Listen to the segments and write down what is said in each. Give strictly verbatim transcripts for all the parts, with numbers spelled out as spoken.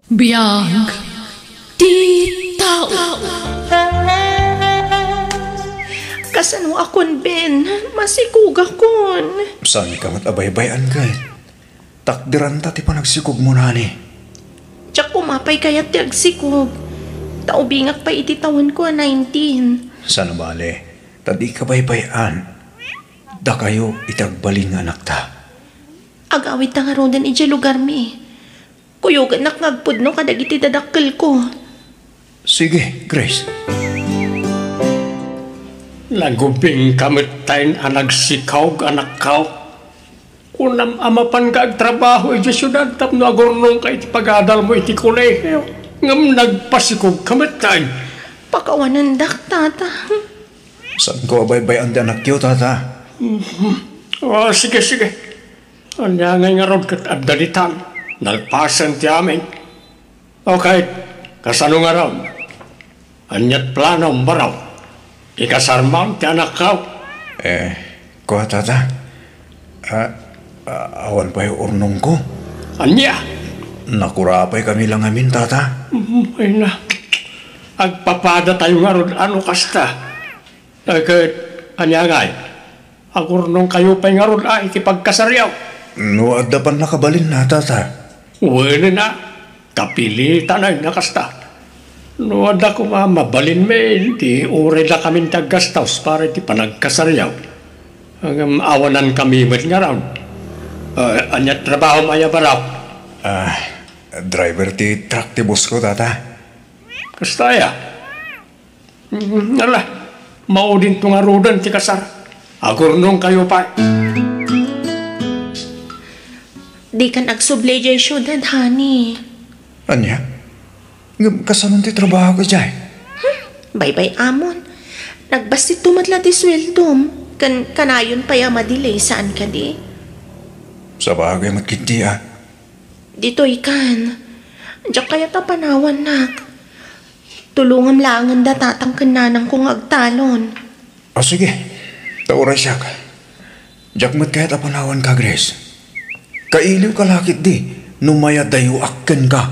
Biag ti tao. Kasano a kon, Ben? Masikugakon. Saanka met a baybay-an ket. Takderanta ti panagsikogmo, nani. Diak koma pay kayat ti agsikog. Ta ubingak pay iti tawenko a nineteen. Saan a bale, ta dika baybay-an. Dakayo iti agbalin nga anakta. Agawidta ngaruden idiay lugarmi. Kuyogennak nga agpudno kadagiti dadakkelko. Sige, Grace. Nagubingka metten a nagsikaog, anakko. Kunam a mapanka agtrabaho idiay siudad tapno agurnongka iti pagadalmo iti kolehio, ngem nagpasikogka metten. Pakawanendak, Tata. Saanko a baybay-an ti anakyo, Tata? Mhm. O, sige, sige. Ania ngay ngarud ket adda ditan? Nalpasen ti amin. Okay, kasano ngarud? Ania't planom, baro? Ikasarmon ti anakko? Eh, kua, Tata. Ah, ah, awan pay urnongko. Ania? Nakurapaykami la ngamin, Tata. Mm, ay na. Agpapadatayo ngarud a no kasta. Ay, ket ania ngay? Agurnongkayo pay ngarud a iti pagkasaryo? No adda pannakabalinna, Tata. Wen a, kapilitan a kasta. No adda koma mabalinmi, di uray dakamin ti aggastos para iti panagkasaryo. Ngem awanankami met ngarud. Ah, ania trabahom aya, baro? Ah, driver ti truck ti bossko, Tata. Kasta aya? Mm, ala, maudinto ngaruden ti kasar. Agurnongkayo pay. Dikan agsubli idiay siudad, honey. Ania? Ngem kasano ti trabaho idiay? Hmm, baybay-amon. Nagbastitto met la ti sueldom. Ken kanayon pay a madelay, saan kadi? Sabagay met ketdi a. Ditoy kan. Diak kayat a panawannak. Tulongam laengen da tatang ken nanangko nga agtalon. A, sige. Ta uray siak. Diak met kayat a panawanka, Grace. Kailiwka la ketdi no mayadayoak kenka.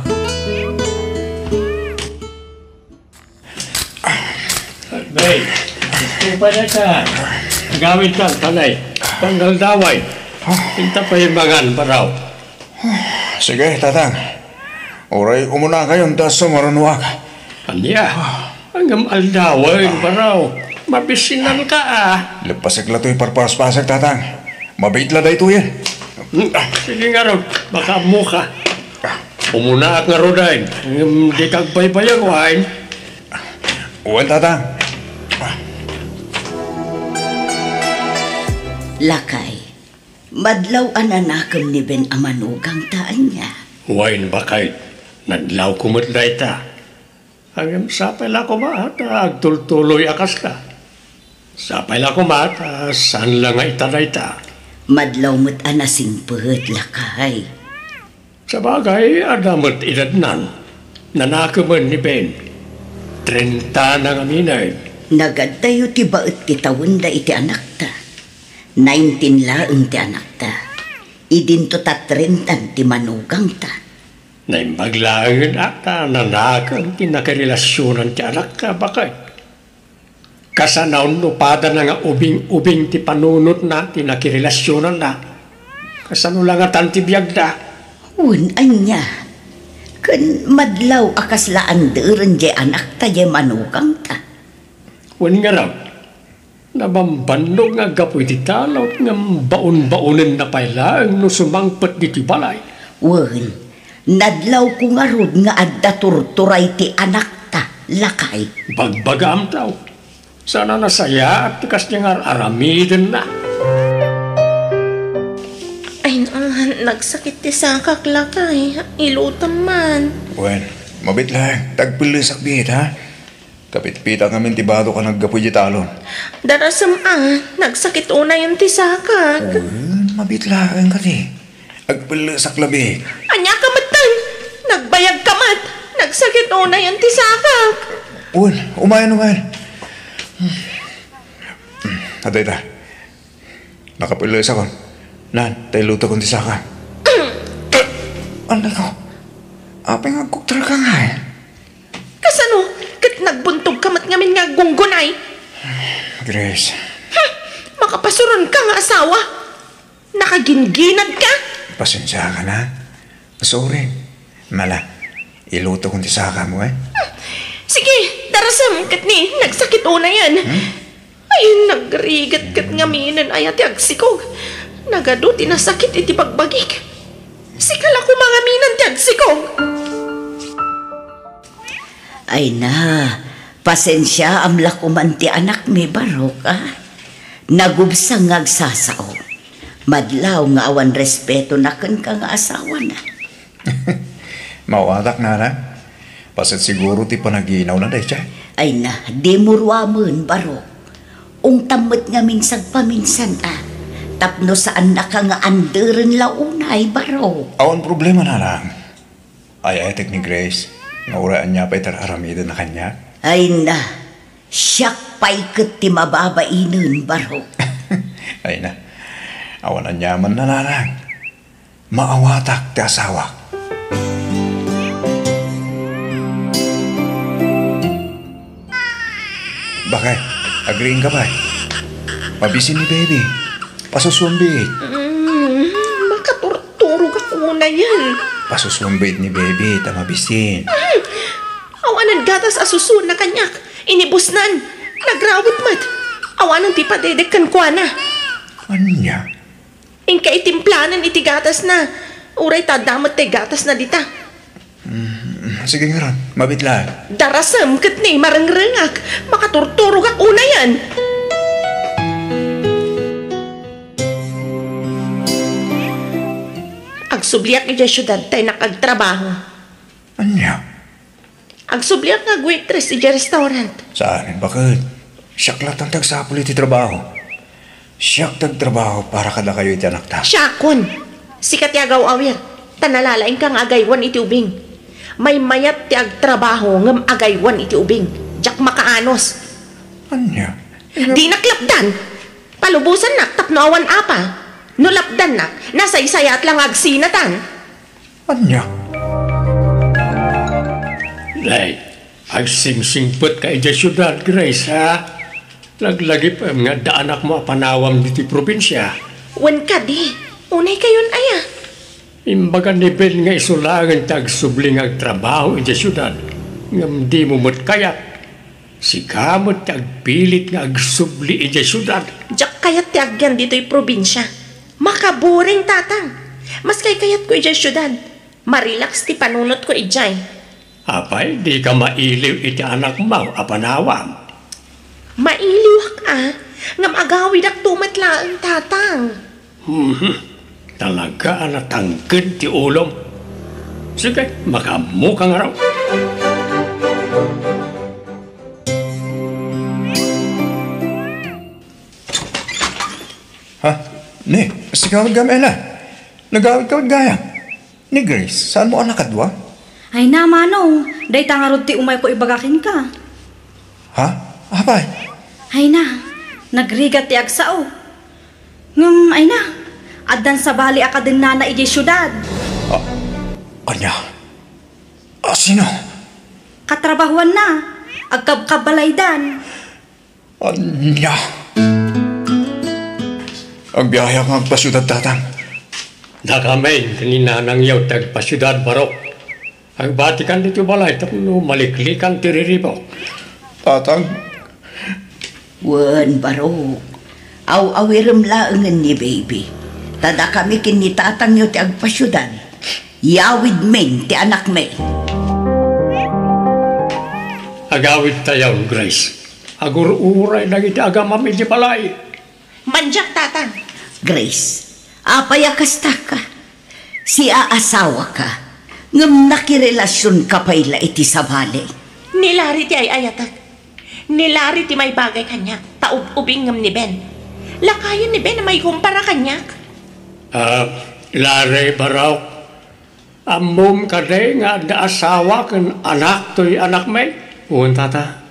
Bay, ito pa na ka. Agawidka, tanay. Pangaldaway. Inta pay mangan, baro. Sige, Tatang. Uray umunakayon ta sumarunoak. Ania? Ngem aldawen, baro. Mabisinanka a. Leppasek la toy parpaspasek, Tatang. Mabiit la daytoyen. Hmm, sige ngarud, baka ammoka. Umunaak ngaruden, ngem dika agbaybayag, wen? Wen, Tatang. Lakay, madlaw a nanakem ni Ben a manugangta, ania? Wen, baket, nadlawko met dayta. Ngem sapay la koma ta agtultuloy a kasta. Sapay la koma ta saan la nga ita dayta. Madlaw met a nasingpet, lakay. Sabagay, adda met edadnan. Nanakemen ni Ben. Trenta na ngamin. Nagaddayo ti baet ti tawenda iti anakta. Nineteen laeng ti anakta. Idinto ta trentan ti manugangta. Naimbag laengen a ta nanakem ti nakirelasionan ti anakta, baket. Kasano no padana nga ubing-ubing ti panunotna ti nakirelasionanna? Kasano la ngatan ti biagda? Wen, ania? Ken madlaw a kasla anderen diay anakta diay manugangta. Wen ngarud, nabambannog nga aggapu iti talon ngem baon-baonenna pay laeng no sumangpet ditoy balay. Wen, nadlawko ngarud nga adda turturay ti anakta, lakay. Bagbagaam, tao. Saan a nasayaat ti kasdiay nga ar-aramidenna. Ay, ah, nagsakit ti sakak, lakay. Ilutem man. Wen, mabiit laeng. Tagpellesak biit, ha? Kapitpitak ngamin ti badok a naggapu iti talon. Darasem a, nagsakit unayen ti sakak. Wen, mabiit laeng kadi. Agpellesak labi. Ania ka metten? Nagbayag ka met. Nagsakit unayen ti sakak. Wen, umayen, umayen. Adda ita. Nakapellesak, oh. Nan, ta ilutekon ti saka. Anay ko. Apay nga agkuktraka ngay? Kasano? Ket nagbuntogka met ngamin nga aggunggunay? Grace. Hmm! Makapasuronka nga asawa! Nakagingginadka! Pasensiaka na. Sorry. Mala, ilutokon ti sakam, eh. Hmm. Sige, darasem ket ni, nagsakit unayen. Hmm? Ay, nagrigat ket ngaminen aya ti agsikog. Nagadu ti nasakit iti bagbagik. Sika la koma ngaminen ti agsikog. Ay na, pasensiaam la koman ti anakmi, Barok, a? Nagubsang nga agsasao. Madlaw nga awan respetona kenka nga asawana. Maawatak, nanang. Paset siguro ti panaginawna dayta. Ay na, dimo ruamen, Barok. Ungtam met ngamin sagpaminsan, a. Tapno saannaka nga anderen la unay, Barok. Awan problema, nanang. Ay-ayatek ni Grace nga uray ania pay ti ar-aramidenna kaniak. Ay na, siak pay ket ti mababainen, Barok. Ay na, awan aniaman, nanang. Maawatak ti asawak. Bakay, agriingka pay? Mabisin ni baby. Pasusuambiit. Mm, makaturturogak unayen. Pasusuambiit ni baby ta mabisin. Mm, awanen gatas a susuenna kaniak. Inibusnan. Nagrawet met. Awanen ti padedek kenkuana. Ania? Inka itimplanen iti gatasna. Uray ta adda met ti gatasna dita. Mm, sige ngarud, mabiit laeng. Darasem ket ni marengrengak. Makaturturogak unayen. Agsubliak idiay siudad ta innak agtrabaho. Ania? Agsubliak nga agwaitress idiay restaurant. Saan, baket? Siak latta ti agsapul iti trabaho. Siak ti agtrabaho para kadakayo iti anakta. Siakon. Sika ti agaw-awir. Ta nalalaingka nga agaywan iti ubing. Maymayat ti agtrabaho ngem agaywan iti ubing. Diak makaanus. Ania? Dinak lapdan. Palubosannak tapno awan apa. No lapdannak, nasaysayaat la nga agsinatan. Ania? Nay, agsingsingpetka idiay siudad, Grace, a? Laglagipem nga adda anakmo a panawam ditoy probinsia. Wen kadi, unaykayon aya? Imbaga ni Ben nga isu laengen ti agsubli nga agtrabaho idiay siudad, ngem dimo met kayat. Sika met ti agpilit nga agsubli idiay siudad. Diak kayat ti agyan ditoy probinsia. Makaboring, Tatang. Mas kaykayatko idiay siudad. Marelax ti panunotko idiay. Apay, dika mailiw iti anakmo a panawam? Mailiwak a, ngem agawidakto met laeng, Tatang. Mhm. Talaga a natangked ti ulom. Sige, makaammoka ngarud. Ha? Ni, sika gayam, Ella. Nagawidka gayam. Ni Grace, saanmo a nakadua? Ay na, Manong, dayta ngarud ti umayko ibaga kenka. Ha? Apay? Ay na, nagrigat ti agsao. Ngem, ay na, addan sabali a kadennana idiay siudad. Ah, ania? Ah, sino? Katrabahuanna. Agkabkabbalaydan. Ania? Agbiayak nga agpasiudad, Tatang. Dakamin ken ni nanangyo ti agpasiudad, Barok. Agbatikan ditoy balay tapno maliklikan ti riribuk. Tatang. Wen, Barok. Aw-awirem laengen ni Baby. Ta dakami ken ni tatangyo ti agpasiudad. Yawidmin ti anakmi. Agawidtayon, Grace. Agur-uray dagiti agamam iti balay. Mandiak, Tatang. Grace, apay a kastaka? Siaasawaka, ngem nakirelasionka pay la iti sabali. Ni Larry ti ay-ayatek. Ni Larry ti maibagay kaniak, ta ub-ubing ngem ni Ben. Lakayen ni Ben a maikumpara kaniak. Ah, Larry, Barok, ammom kadi nga adda asawa ken anak toy anakmi? Wen, Tata.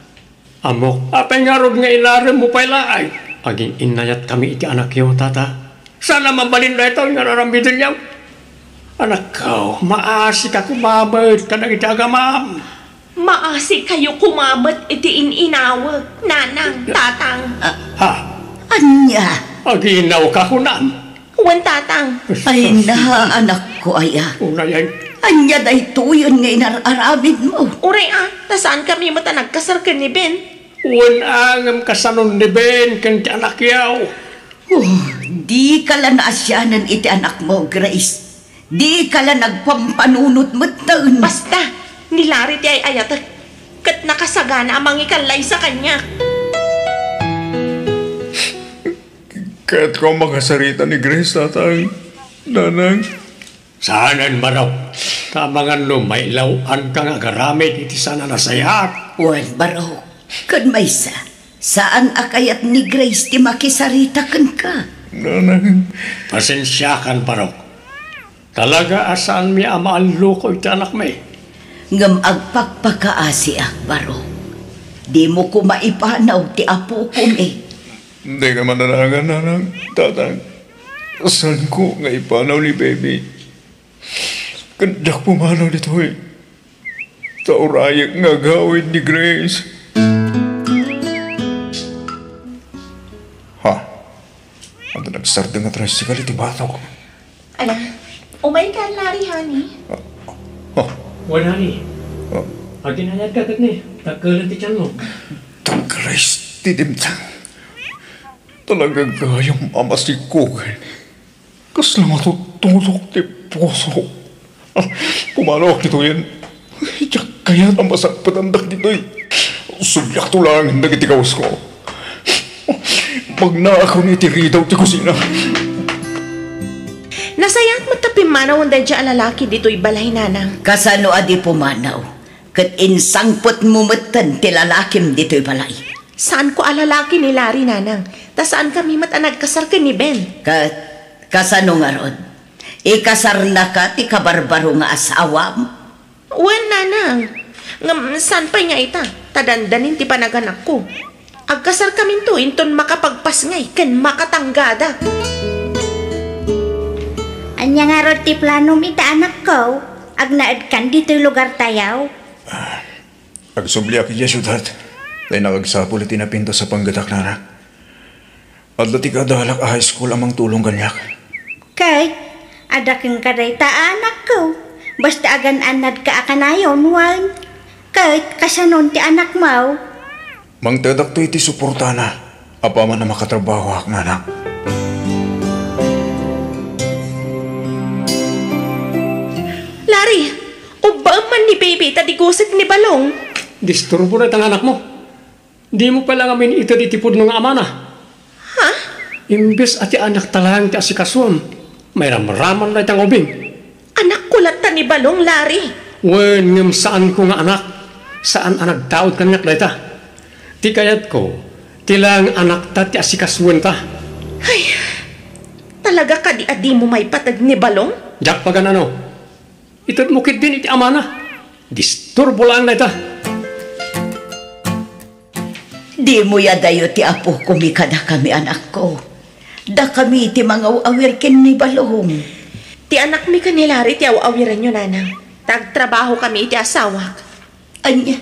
Ammok. Apay ngarud nga inaremmo pay laeng? Agin-innayatkami iti anakyo, Tata. Saan a mabalin daytoy nga ar-aramidenyo? Anakko, maasika koma met kadagiti agamam. Maasikayo koma met iti in-inawek, nanang, tatang. Ah, Ha? Ania? Aginawka kunam? Wen, tatang. Ay na, anakko aya. Unay ay. Ania daytoyen nga inar-aramidmo? Uray a, ta saankami met a nagkasar ken ni Ben. Wen a, ngem kasanon ni Ben ken ti anakyo? Oh, dika la naasianen iti anakmo, Grace. Dika la nagpampanunot metten. Basta, ni Larry ti ay-ayatek. Ket nakasagana a mangikallaysa kaniak. Kayatko a makasarita ni Grace, tatang, nanang. Saanen, barok. Ta amangan no mailaw-anka nga agaramid iti saan a nasayaat. Wen, barok. Ken maysa, saan a kayat ni Grace ti makisarita kenka. Nanang. Pasensiakan, barok. Talaga a saanmi a maalluko iti anakmi. Ngem agpakpakaasiak, barok. Dimo koma ipanaw ti apokomi. Dika mananagan, nanang, tatang. Saanko nga ipanaw ni Baby. Ken diak pumanaw ditoy. Ta urayek nga agawid ni Grace. Ha? Adda nagsardeng a tricycle iti batok. Ala, umayka, Larry, honey. Ah, ah. Wen, honey. Ah. Aginayadka ket ni, dakkel ti tianmo. Tangkres ti dimtang. Talaga gayam a masikog. Kasla matuttutok ti puso. Ah, pumanaw ditoyen. Diak kayat a masakpetandak ditoy. Subliakto laeng dagiti kawasko. Magnaakon iti ridaw ti kusina. Nasayaat met ta pimmanawen daydiay a lalaki ditoy balay, nanang. Kasano a di pumanaw? Ket insangpetmo metten ti lalakim ditoy balay. Saanko a lalaki ni Larry, nanang. Ta saankami met a nagkasar ken ni Ben. Ket kasano ngarud? Ikasarnaka ti kabarbaro nga asawam? Wen, nanang. Ngem saan pay nga ita, ta dandanin ti panaganakko. Agkasarkaminto inton makapagpasngay ken makatanggada. Ania ngarud ti planom ita, anakko? Agnaedkan ditoy lugartayo? Ah, agsubliak idiay siudad. Dayta nga agsapul iti napintas a panggetak, nanang. Adda ti kaadalak a high school a mangtulong kaniak. Ket, adda kenka dayta, anakko. Basta agan-annadka a kanayon, wen. Ket, kasanon ti anakmo? Mangtedakto iti suportana, apaman a makatrabahoak, nanang. Larry, ubbaem man ni Baby ta digusit ni Balong. Disturbo dayta nga anakmo. Dimo pay la ngamin ited iti pudno nga amana. Ha? Imbes a ti anakta laeng ti asikasuem, mairamraman dayta nga ubing. Anakko latta ni Balong, Larry. Wen, ngem saanko nga anak. Saan a nagtaud kaniak dayta. Ti kayatko, ti laeng anakta ti asikasuenta. Ay, talaga kadi a dimo maipateg ni Balong? Diak pagan-ano. Itedmo ketdin iti amana. Disturbo laeng dayta. Dimo adayo ti apokomi kadakami, anakko. Dakami ti mangaw-awir ken ni Balong. Ti anakmi ken ni Larry ti aw-awirenyo, nanang. Ta agtrabahokami iti asawak. Ania?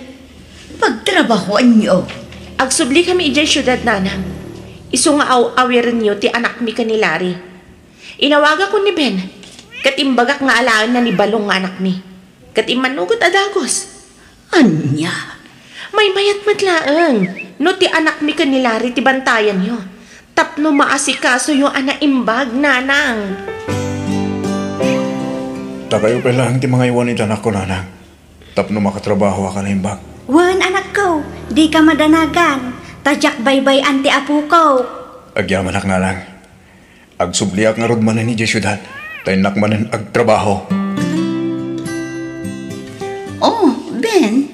Pagtrabahoanyo? Agsublikami idiay siudad, nanang. Isu nga aw-awirenyo ti anakmi ken ni Larry. Inawagakon ni Ben, ket imbagak nga alaenna ni Balong nga anakmi. Ket immannugot a dagus. Ania? Maymayat met laeng no ti anakmi ken ni Larry ti bantayanyo tapno maasikasoyo a naimbag, nanang. Dakayo pay laeng ti mangaywan iti anakko, nanang, tapno makatrabahoak a naimbag. Wen, anakko, dika madanagan, ta diak baybay-an ti apoko. Agyamanak, nanang. Agsubliak ngarud manen idiay siudad, ta innak manen agtrabaho. Oh, Ben,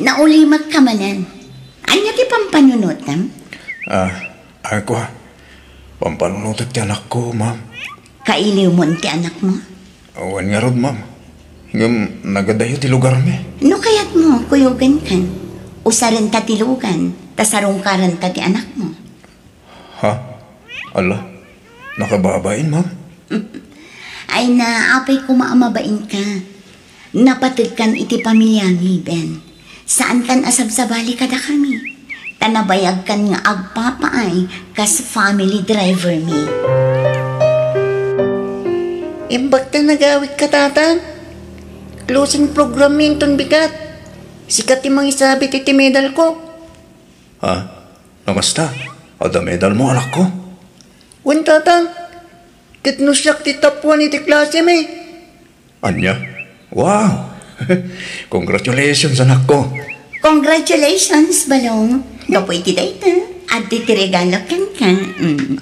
naulimekka manen. Ania ti pampanunotem? Ah, ako, ah. Pampanunotek ti anakko, ma'am. Kailiwmon ti anakmo? Wen ngarud, ma'am. Ngem nagadayo ti lugarmi. No kayatmo, kuyogenkan. Usarenta ti lugan, ta sarungkarenta ti anakmo. Ha? Ala, nakababain, ma'am? Ay na, apay koma a mabainka. Napategkan iti pamiliami, Ben. Saankan a sabsabali kadakami. Ta nabayagkan nga agpapaay kas family driver mi. Imbag ta nagawidka, Tatang. Closing program mi inton bigat. Sika ti mangisabit iti medalko. Ha? No kasta, adda medalmo, anakko? Wen, Tatang. Ket no siak ti top one iti klasemi. Ania? Wow! Congratulations, anakko. Congratulations, Balong. Gapu iti dayta, adda ti regalo kenka. Mm.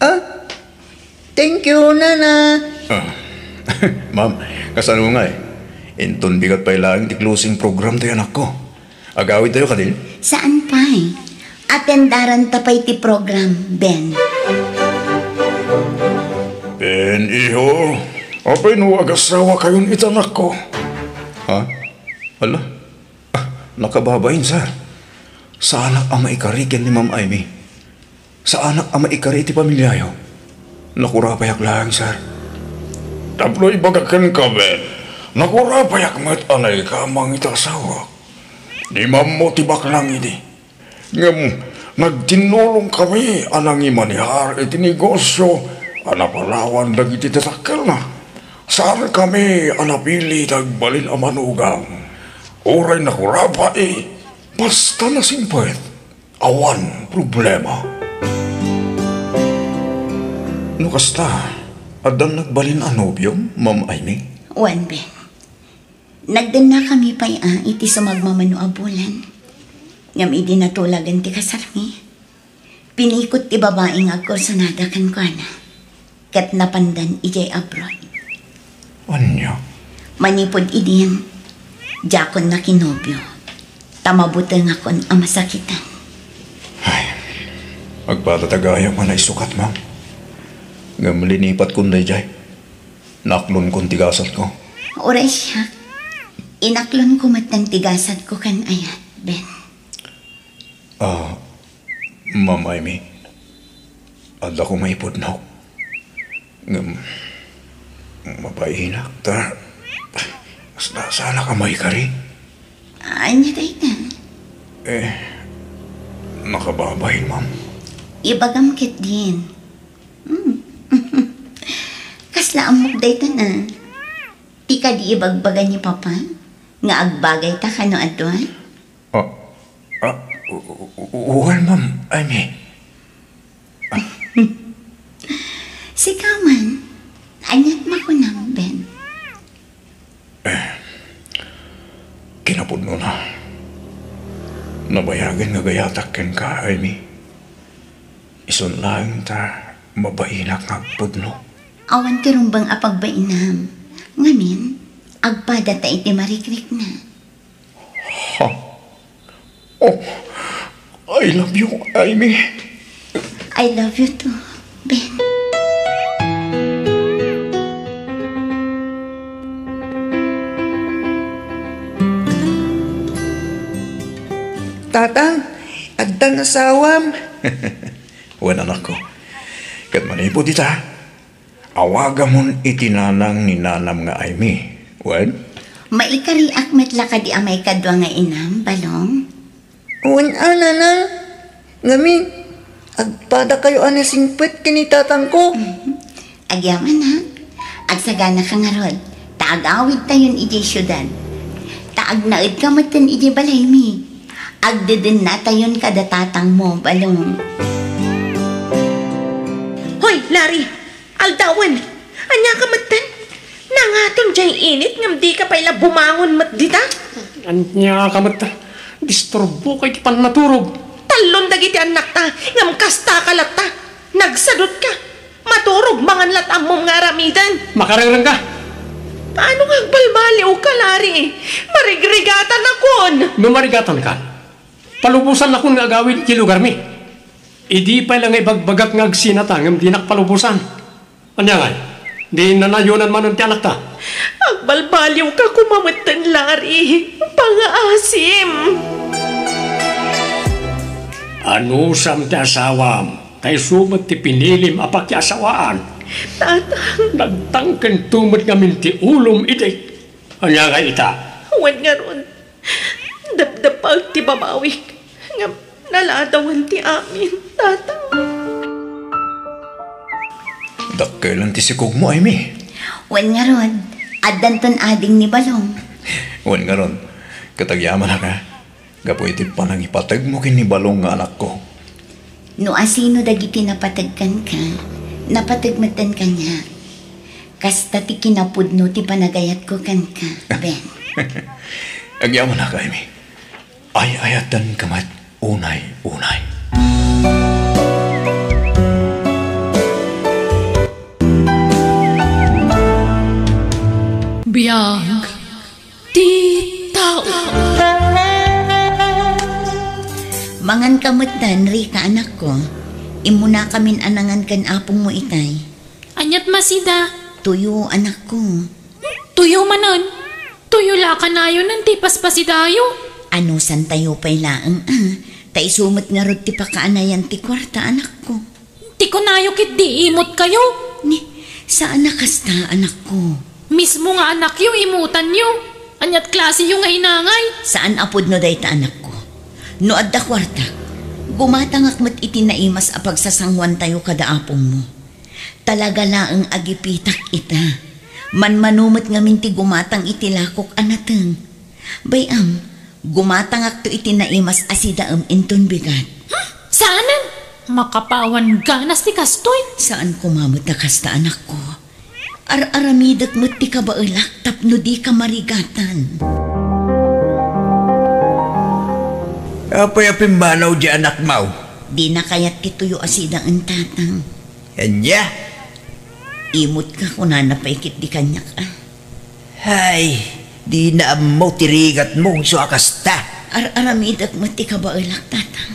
Ah, thank you, Nana. Ah. Ma'am, kasano ngay? Inton bigat pay laeng ti closing program ti anakko. Agawidtayo kadin? Saan pay? Atendaran ta pay ti program, Ben. Ben, iho, apay no agasawakayon iti anakko? Ha? Ala? Ah, nakababain, sir. Saanak a maikari ken ni Ma'am Amy. Saanak a maikari iti pamiliayo. Nakurapayak laeng, sir. Tapno ibaga kenka, Ben, nakurapayak met a naika mangita asawak. Ni Mammo ti baknang idi. Ngem nagtinnulong kami a nangimanihar iti negosio a napalawan dagiti tatakkelna. Saan kami a napili ti agbalin a manugang. Uray nakurapay, basta nasingpet. Awan problema. No kasta, addan nagbalin a nobiom, Ma'am Amy? Wen, Ben. Nagdennakami pay a iti sumagmamano a bulan. Ngem idi natulagan ti kasarmi, pinikot ti babai nga agkursunada kenkuana. Ket napandan idiay abroad. Ania? Manipud idin, diakon nakinobio, ta mabutengakon a masakitan. Ay, agpada ta gayak nga naisukat, ma'am. Ngem linipatkon daydiay. Naklonkon ti gasatko. Uray siak, inaklonko met ti gasatko ken ayat, Ben. Ah, Ma'am Amy, adda koma ipudnok. Ngem, mabainak ta, saanak a maikari. Ania dayta? Eh, nakababain, ma'am. Ibagam ketdin. Hmm. Kasla ammok dayta na. Ti kadi ibagbaga ni Papa nga agbagayta kano a dua? Ah, ah, w-, w-, well, ma'am, I mean, ah. Sika man, aniat makunam, Ben? Eh, kinapudnona, nabayagen nga gayatak kenka, Amy. Isun laeng ta mabainak nga agpudno. Awan ti rumbeng a pagbainam. Ngamin, agpada ta iti marikrikna. Ha? Oh, I love you, Amy. I love you too, Ben. Tatang, addan asawam. Wen, anakko. Ket manipud ita, awagamon iti nanang ni nanam nga Amy. Wen? Maikariak met la kadi a maikadua nga inam, Balong? Wen a, nanang. Ngamin, agpadakayo a nasingpet ken ni tatangko. Mhm. Agyamanak, agsaganaka ngarud, ta agawidtayon idiay siudad. Ta agnaedka metten idiay balaymi. Agdedennatayon kada tatangmo, Balong. Hoy, Larry! Aldawen! Ania ka metten? Nangaton diay init ngem dika pay la bumangon met dita? Ania ka met? Disturboka iti pannaturog. Tallon dagiti annakta, ngem kastaka latta. Nagsadutka. Maturog mangan lat ammom nga aramiden. Makarengrengka. Paano nga agbalbaliwka, Larry? Marigrigatanakon. No marigatankan, palubosannakon nga agawid iti lugarmi. Idi pay la nga ibagbagak nga agsinata ngem dinak palubosan. Ania ngay? Di nanayonan manen ti anakta? Agbalbaliwka koma metten, Larry. Pangaasim. Anusam ti asawam, ta isu met ti pinilim a pakiasawaan. Tatang. Nagtangkento met ngamin ti ulom idi. Ania ngay ita? Wen ngarud, depdepag ti babawik, ngem naladawen ti amin, Tatang. Dakkel ti sikogmo, Amy. Wen ngarud, addanton ading ni Balong. Wen ngarud, ket agyamanak a, gapu iti panangipategmo ken ni Balong nga anakko. No asino dagiti napateg kenka, napateg metten kaniak. Kasta ti kinapudno ti panagayatko kenka, Ben. Agyamanak, Amy. Ay-ayatenka met unay-unay. Biag ti tao. Manganka met, Rica, anakko. Immunakamin a nangan ken apongmo itay. Aniat masida? Tuyo, anakko. Tuyo manen? Tuyo la kanayonen ti paspasidayo. Anusantayo pay laeng a, ta isu met ngarud ti pakaanayan ti kuarta, anakko. Ti kunayo ketdi imutkayo. Ni, saan a kasta, anakko. Mismo nga anakyo, imutanyo. Aniat klaseyo nga inangay? Saan a pudno dayta, anakko. No adda kuartak, gumatangak met iti naimas a pagsasangoantayo kada apongmo. Talaga laeng a gipitak ita. Manmano met ngamin ti gumatang iti lakok a nateng. Bay-am, gumatangakto iti naimas a sidaem inton bigat. Hmm, saanen? Makapawan ganas ti kastoy. Saan koma met a kasta, anakko. Ar-aramidek met ti kabaelak tapno dika marigatan. Apay a pimmanaw di anakmo? Dina kayat ti tuyo a sidaen, Tatang. Ania? Imutka, kunana pay ketdi kaniak a. Hay, dina ammo ti rigatmo, isu a kasta. Ar-aramidek met ti kabaelak, Tatang.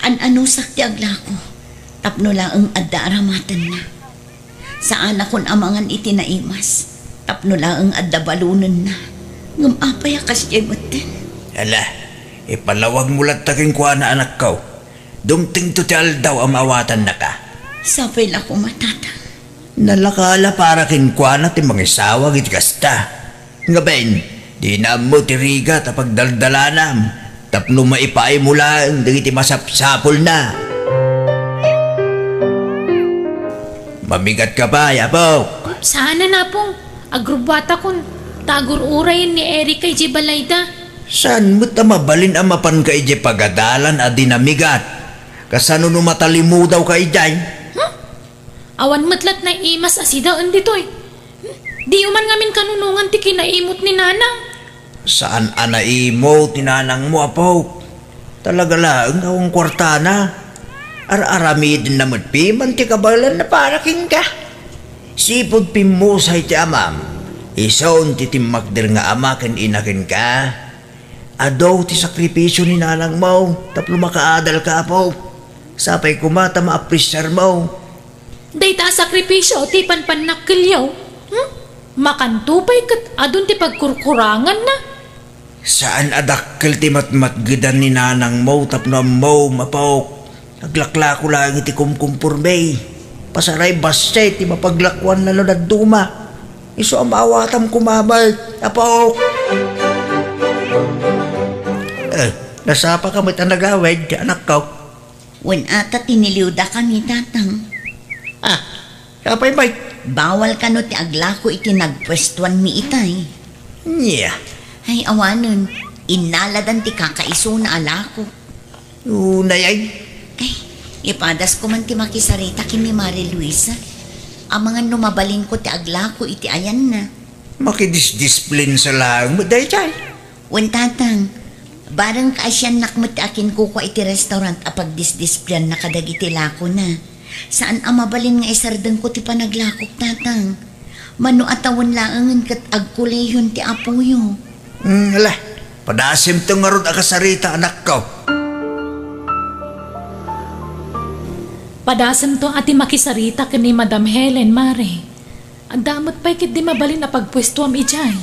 An-anusak ti aglako, tapno laeng adda aramatenna. Saanakon a mangan iti naimas, tapno laeng adda balonenna. Ngem apay a kasdiay metten? Ala, ipalawagmo latta kenkuana, anakko. Dumtengto ti aldaw a maawatannaka. Sapay la koma, Tatang. Nalaka la para kenkuana ti mangisawag iti kasta. Ngaben, dina ammo ti rigat a pagdaldalanam tapno maipaaymo laeng dagiti masapsapulna. Mamigatka pay, apok. Saanen, apong. Agrubbuatakon. Ta agur-urayen ni Erica idiay balayda. Saan met a mabalin a mapanka idiay pagadalan a di namigat? Kasano no matalimudawka idiay? Huh? Awan met lat naimas a sidaen ditoy. Diyo man ngamin kanunongan ti kinaimut ni Nanang. Saan a naimut ni nanangmo, apok. Talaga laeng a awan kuartana. Ar-aramidenna met piman ti kabaelanna para kenka. Sipud pimmusay ti amam, isun ti timmakder nga ama ken ina kenka. Adu ti sakripisio ni nanangmo tapno makaadalka, apok. Sapay koma ta maapresiarmo. Dayta a sakripisio ti panpannakkelyo, hmm? Makanto pay ket adun ti pagkurkuranganna. Saan a dakkel ti matmatgedan ni nanangmo tapno ammom, apok. Aglaklako laeng iti kumkumporme. Pasaray bassit ti mapaglakuanna no dadduma. Isu a maawatam koma met, apok. Eh, nasapaka met a nagawid, anakko? Wen ata tiniliwdakami, Tatang. Ah, apay met? Bawal kano ti aglako iti nagpuestuanmi itay? Nia? Ay, awanen. Innaladan ti kakaisuna a lako. Unay ay? Ay, ipadasko man ti makisarita ken ni Mare Luisa. Amangan no mabalinko ti aglako iti ayanna. Makidisdisplinsa laeng met daytoy. Wen, Tatang, bareng kaasiannak met ti akinkukua iti restaurant a pagdisdisplianna kadagiti lakona. Saan a mabalin nga isardengko ti panaglakok, Tatang. Mano a tawen laengen ket agkolehion ti apoyo. Hmm, ala, padasemto ngarud a kasarita, anakko. Padasemto a ti makisarita ken ni Madam Helen, Mare. Adda met pay ketdi mabalin a pagpuestoam idiay?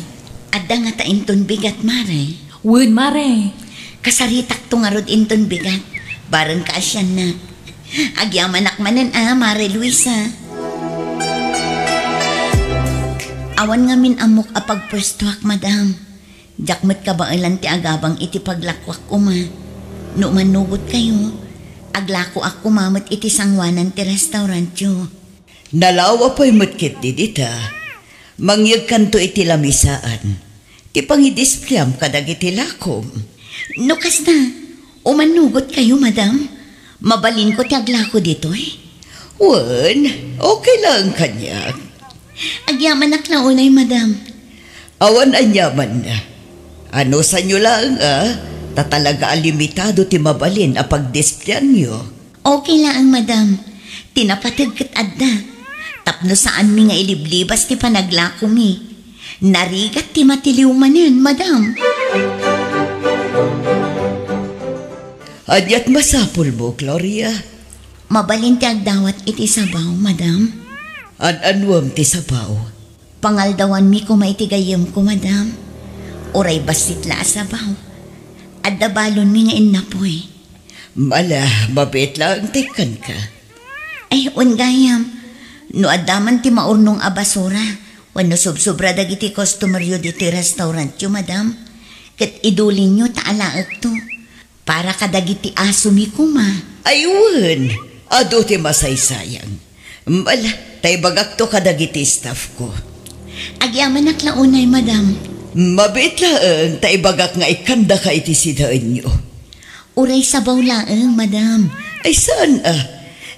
Adda ngata inton bigat, Mare? Wen, Mare. Kasaritakto ngarud inton bigat. Bareng kaasianna. Agyamanak manen a, Mare Luisa. Awan ngamin ammok a pagpuestoak, madam. Diak met kabaelan ti agabang iti paglakoak koma. No umannugotkayo, aglakoak koma met iti sangoanan ti restaurantyo. Nalawa pay met ketdi dita. Mangyegkanto iti lamisaan ti pangidispleam kadagiti lakom. No kasta, umannugotkayo, madam. Mabalinko ti aglako ditoy. Wen, okay laeng kaniak. Agyamanak la unay, madam. Awan aniamanna. Anusanyo laeng a, ta talaga a limitado ti mabalin a pagdispleanyo. Okay laeng, madam. Ti napateg ket adda. Tapno saanmi nga iliblibas ti panaglakomi. Narigat ti matiliw manen, madam. Aniat masapulmo, Gloria? Mabalin ti agdawat iti sabaw, madam. An-anuem ti sabaw? Pangaldawanmi koma iti gayyemko, madam. Uray bassit la a sabaw. Adda balonmi nga innapoy. Ala, mabiit laeng ti ikkanka. Ay, wen gayam. No adda man ti maurnong a basura, wenno sobsobra dagiti customeryo ditoy restaurantyo, madam, ket idulinyo ta alaekto. Para kadagiti asomi koma. Ay, wen, adu ti masaysayang. Ala, ta ibagakto kadagiti staffko. Agyamanak la unay, madam. Mabiit laeng ta ibagak nga ikkandaka iti sidaenyo. Uray sabaw laeng, madam. Ay, saan a?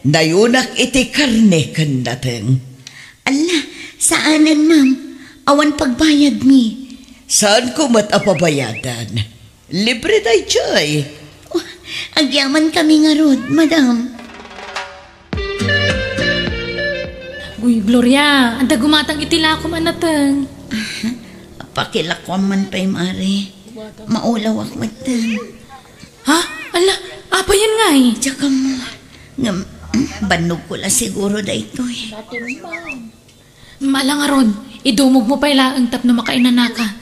Nayunak iti karne ken nateng. Ala, saanen, ma'am. Awan pagbayadmi. Saanko met a pabayadan? Libre daytoy. Oh, agyamankami ngarud, madam. Uy, Gloria, adda gumatang iti lakom a nateng. Pakilakuam man pay, Mare. Maulawak metten. Ha? Ala, apayen ngay? Diak ammo. Ngem, bannogko la siguro daytoy. Ala ngarud, idumogmo pay laeng tapno makainanaka.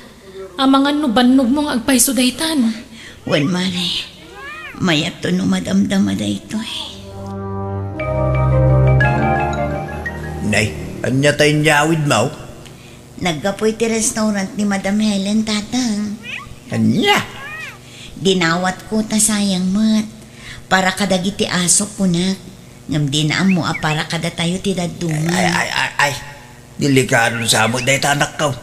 Amangan no bannogmo nga agpayso daytan. Wen, Mare, mayatto no madamdama daytoy. Nay, ania tay inyawidmo? Naggapu iti restaurant ni Madam Helen, Tatang. Ania? Dinawatko ta sayang met. Para kadagiti asok, kunak. Ngem dina ammo a para kadatayo ti dadduma. Ay, ay, ay, ay. Delikado sa met dayta, anakko.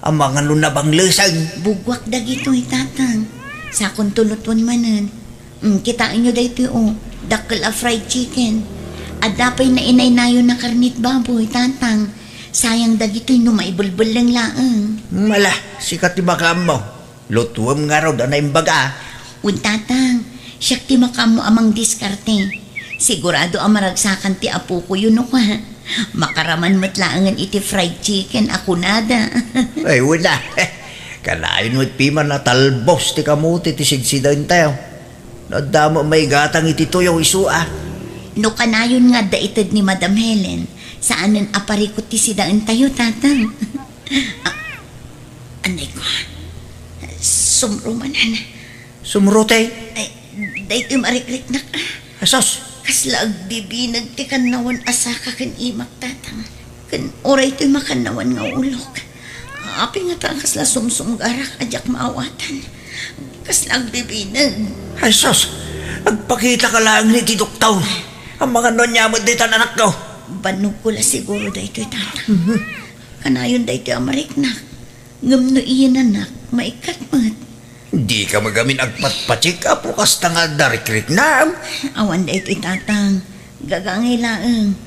Amangan no nabanglesen. Buggoak dagitoy, Tatang. Sakonto lutuen manen. Mm, kitaenyo daytoy, o. Dakkel a fried chicken. Adda pay nainaynayona karnet baboy, Tatang. Sayang dagitoy no maibelbelleng laeng. Mm, ala, sika ti makaammo. Lutuem ngarud a naimbag a. Wen, Tatang, siak ti makaammo a mangdiskarte. Sigurado a maragsakan ti apokoyo no kua. Makaraman met laengen iti fried chicken a kunada. Ay, wen a. Kanayon met piman a talbos ti kamote ti sigsidaentayo. No adda met maigatang iti tuyo, isu a. No kanayon nga adda ited ni Madam Helen, saanen a parikut ti sidaentayo, Tatang. Ah, anay ko. Sumro manen. Sumro, te? Ay, daytoy marikriknak. Asos! Kasla agbibineg ti kannawan a saka ken imak, Tatang. Ken uray toy makannawan nga ulok. Apay ngata kasla sumsumgarak a diak maawatan? Kasla agbibineg. Ay, sus! Agpakitaka laeng iti doktor. Amangan no ania met daytan, anakko. Bannogko la siguro daytoy, Tatang. Mhm. Kanayon daytoy a mariknak. Ngem no iyenanak, maikkat met. Dika magamin agpatpacheck-up no kasta nga adda rikriknam? Awan daytoy, Tatang. Gagangay laeng.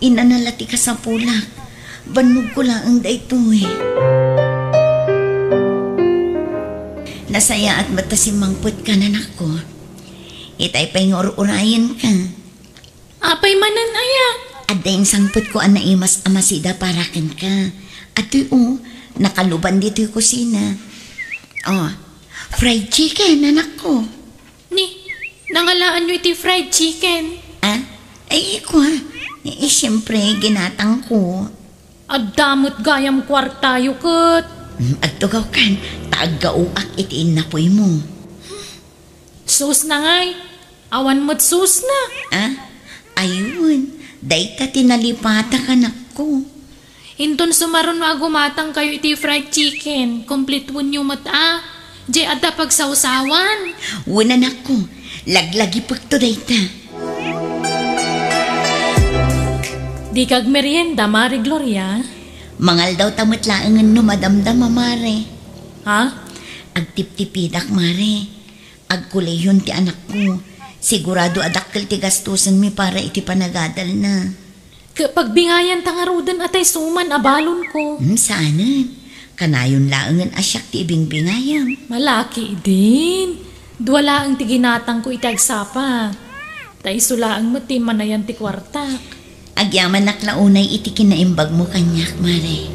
Inana la ti kasapulak. Bannogko laeng daytoy. Nasayaat met ta simmangpetka, anakko. Itay pay nga ur-urayenka. Apay manen aya? Adda insangpetko a naimas a masida para kenka. Atoy, o, nakaluban ditoy kusina. O, fried chicken, anakko. Ni, nangalaanyo iti fried chicken? Ah? Ay, kua. Eh, siyempre, ginatangko. Adda met gayam kuartayo ket. Hmm, agtugawkan, ta aggaoak iti innapoymo. Sus na ngay. Awan met sus na. Ah? Ayun, dayta ti nalipatak, anakko. Inton sumaruno a gumatangkayo iti fried chicken, kompletuenyo met a. Diay adda pagsawsawan. Wen, anakko, laglagipekto dayta. Dika agmerienda, Mare Gloria? Mangaldawta met laengen no madamdama, Mare. Ha? Agtiptipidak, Mare. Agkolehion ti anakko. Sigurado a dakkel ti gastusenmi para iti panagadalna. Ket pagbingayanta ngaruden a ta isu man a balonko. Hmm, saanen. Kanayon laengen a siak ti ibingbingayam. Malaki idin. Dua laeng ti ginatangko iti agsapa. Ta isu laeng met ti immanayan ti kuartak. Agyamannak la unay iti kinaimbagmo kaniak, Mare.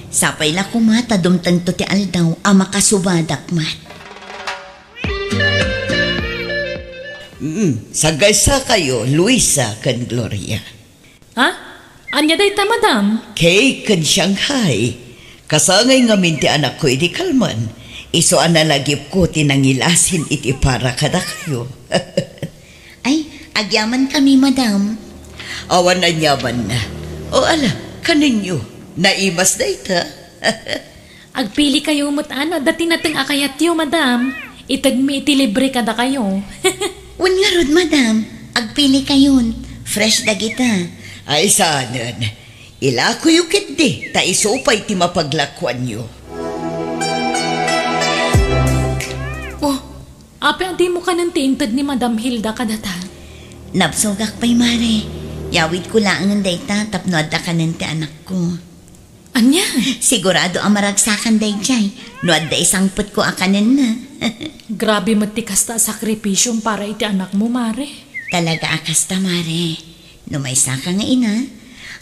Sapay la koma ta dumtengto ti aldaw a makasubadak met. Mm, sagaysakayo, Luisa ken Gloria. Ha? Ania dayta, madam? Cake ken Shanghai. Kasangay ngamin ti anakko idi kalman. Isu a nalagipko ti nangilasin iti para kadakayo. Ay, agyamankami, madam. Awan aniamanna. O ala, kanenyo. Naimas dayta. Agpilikayo met a no adda ti nateng a kayatyo, madam. Itedmi iti libre kadakayo. Wen ngarud, madam. Agpilikayon. Fresh dagita. Ay, saanen. Ilakoyo ketdi, ta isu pay ti mapaglakoanyo. Oh, apay a dimo kanen ti inted ni Madam Hilda kadata? Nabsogak pay, Mare. Yawidko laengen dayta tapno adda kanen ti anakko. Ania? Sigurado a maragsakan daydiay no adda isangpetko a kanenna. Grabe met ti kasta a sakripisiom para iti anakmo, Mare. Talaga a kasta, Mare. No maysaka nga ina,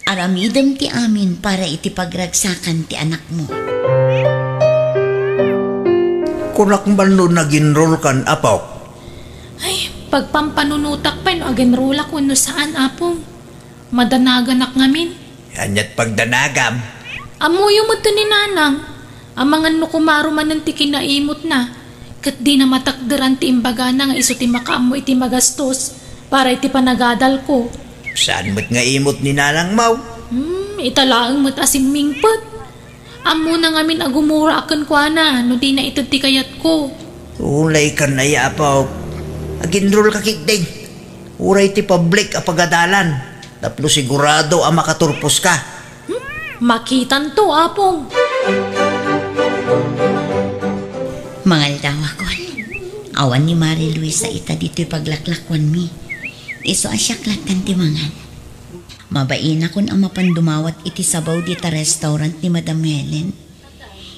aramidem ti amin para iti pagragsakan ti anakmo. Kunak man no nag-enroll kan, apok? Ay, pagpampanunotak pay no ag-enrollak wenno saan, Apong. Madanaganak ngamin. Aniat pagdanagam? Ammoyo met ni Nanang. Amangan no kumaro manen ti kinaimutna, ket dina matakderan ti imbagana nga isu ti makaammo iti magastos para iti panagadalko. Saan met nga imut ni Nanang, maw? Hmm, ita laeng met a simmingpet. Ammona ngamin a gumura a kenkuana no dina ited ti kayatko. Ulay kan aya, apok. Ag-enrollka ketdin. Uray ti public a pagadalan. Tapno sigurado a makaturposka. Hmm? Makitanto, Apong. Mangaldawakon. Awan ni Mare Luisa ita ditoy paglaklakuanmi. Isu a siak lattan ti mangan. Mabainakon a mapan dumawat iti sabaw dita restaurant ni Madam Helen.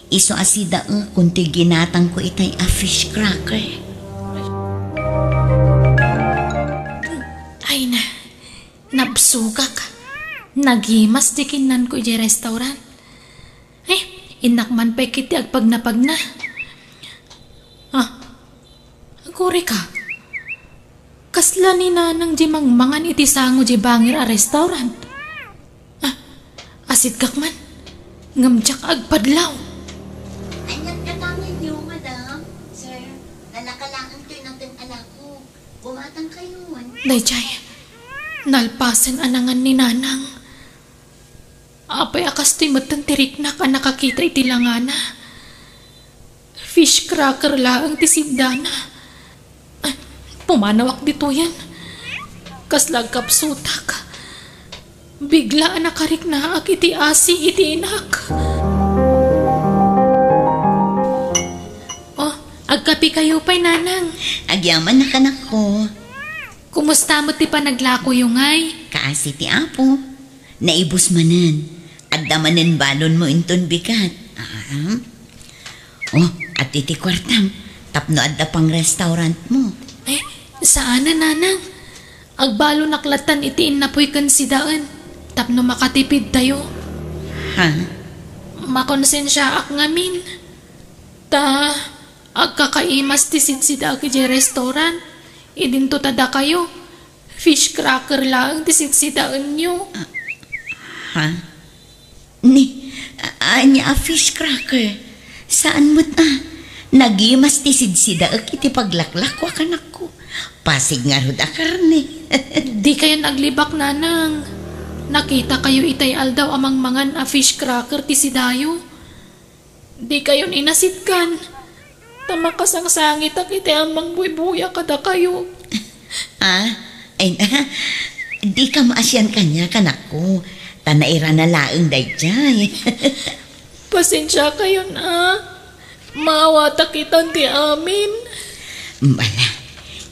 Isu a sidaekon ti ginatangko itay a fish cracker. Ay na, nabsogak. Nagimas ti kinnanko idiay restaurant. Eh, innak man pay ket ti agpagnapagna. Ah, agkurika. Kasla ni Nanang di mangmangan iti sango di bangir a restaurant. Ah, asitkak man. Ngem diak agpadlaw. Aniat katangenyo, madam? Sir, nalaka laeng toy nateng alako. Bumatang kayon. Daydiay, nalpasen a nangan ni Nanang. Apay a kastoy metten ti riknak a nakakita iti langana? Fish cracker laeng ti siddana. Ay, pumanawak ditoyen. Kasla agkapsutak. Bigla a nakariknaak iti asi iti inak. Oh, agkapikayo pay, Nanang. Agyaman, anakko. Kumusta met ti panaglakoyo ngay? Kaasi ti Apo. Naibus manen. Adda manen balonmo inton bigat. Ah. Oh, adtoy ti kuartam. Tapno adda pang-restaurantmo. Eh, saanen, Nanang. Agbalonak lattan iti innapoy ken sidaen. Tapno makatipidtayo. Ha? Makonsensiaak ngamin. Ta, agkakaimas ti sidsidaek idiay restaurant. Idinto ta dakayo. Fish cracker laeng ti sidsidaenyo. Ah, ha? Ni, a-, ania a fish cracker? Saan met a? Nagimas ti sidsidaek iti paglaklako a kanakko. Pasig ngarud a karne. Dikayon aglibak, Nanang. Nakitakayo itay aldaw a mangmangan a fish cracker ti sidayo. Dikayon inasitgan, ta makasangsangitak iti ammang buybuya kadakayo. Ah, ay na, dika maasian kaniak, anakko, ta nairana laeng daydiay. Pasensiakayon a. Maawatak itan ti amin. Bala,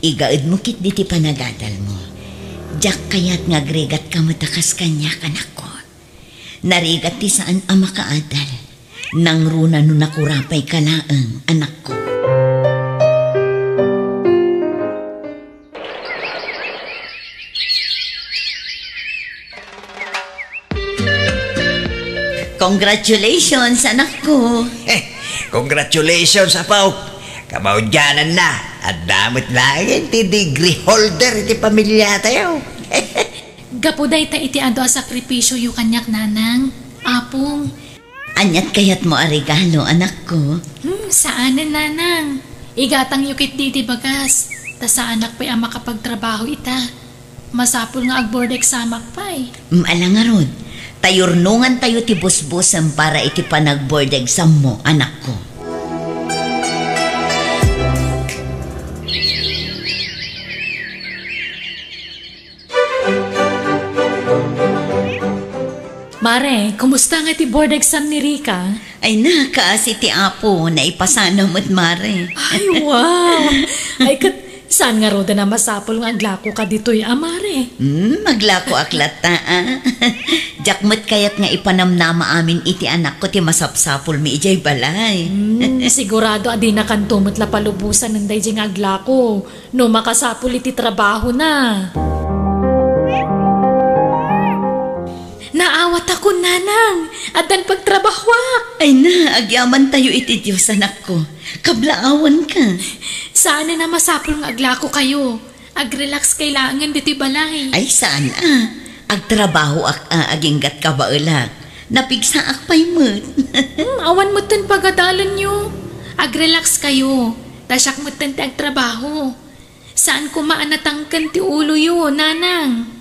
igaedmo ketdi ti panagadalmo. Diak kayat nga agrigatka met a kas kaniak, anakko. Narigat ti saan a makaadal. Nangruna no nakurapayka laeng, anakko. Congratulations, anakko. Eh, congratulations, apo. Kamaudiananna, adda met laeng ti degree holder iti pamiliatayo. Gapu dayta iti adu a sakripisioyo kaniak, nanang, apong. Aniat kayatmo a regalo, anakko? Hmm, saanen, nanang. Igatangyo ketdi iti bagas, ta saanak pay a makapagtrabaho ita. Masapul nga ag-board examak pay. Ala ngarud, ta yurnongantayo ti busbusem para iti panag-board exammo, anakko. Mare, kumusta nga ti board exam ni Rica? Ay na, kaasi ti Apo, naipasana met, Mare. Ay, wow! Ay, ket saan ngaruden a masapul nga aglakoka ditoy a, Mare? Hmm, aglakoak latta, a. Diak met kayat nga ipanamnama amin iti anakko ti masapsapulmi idiay balay. Hmm, sigurado a dinakanto met la palubosanen daydiay nga aglako. No makasapul iti trabahona. Naawatakon, nanang, addan pagtrabahoak. Ay na, agyamantayo iti Dios, anakko. Kablaawanka. Saanen a masapul nga aglakokayo. Agrelaxkay laengen ditoy balay. Ay, saan a. Agtrabahoak a aginggat kabaelak. Napigsaak pay met. Hmm, awan metten pagadalenyo. Agrelaxkayo. Ta siak metten ti agtrabaho. Saan koma a natangken ti uloyo, nanang.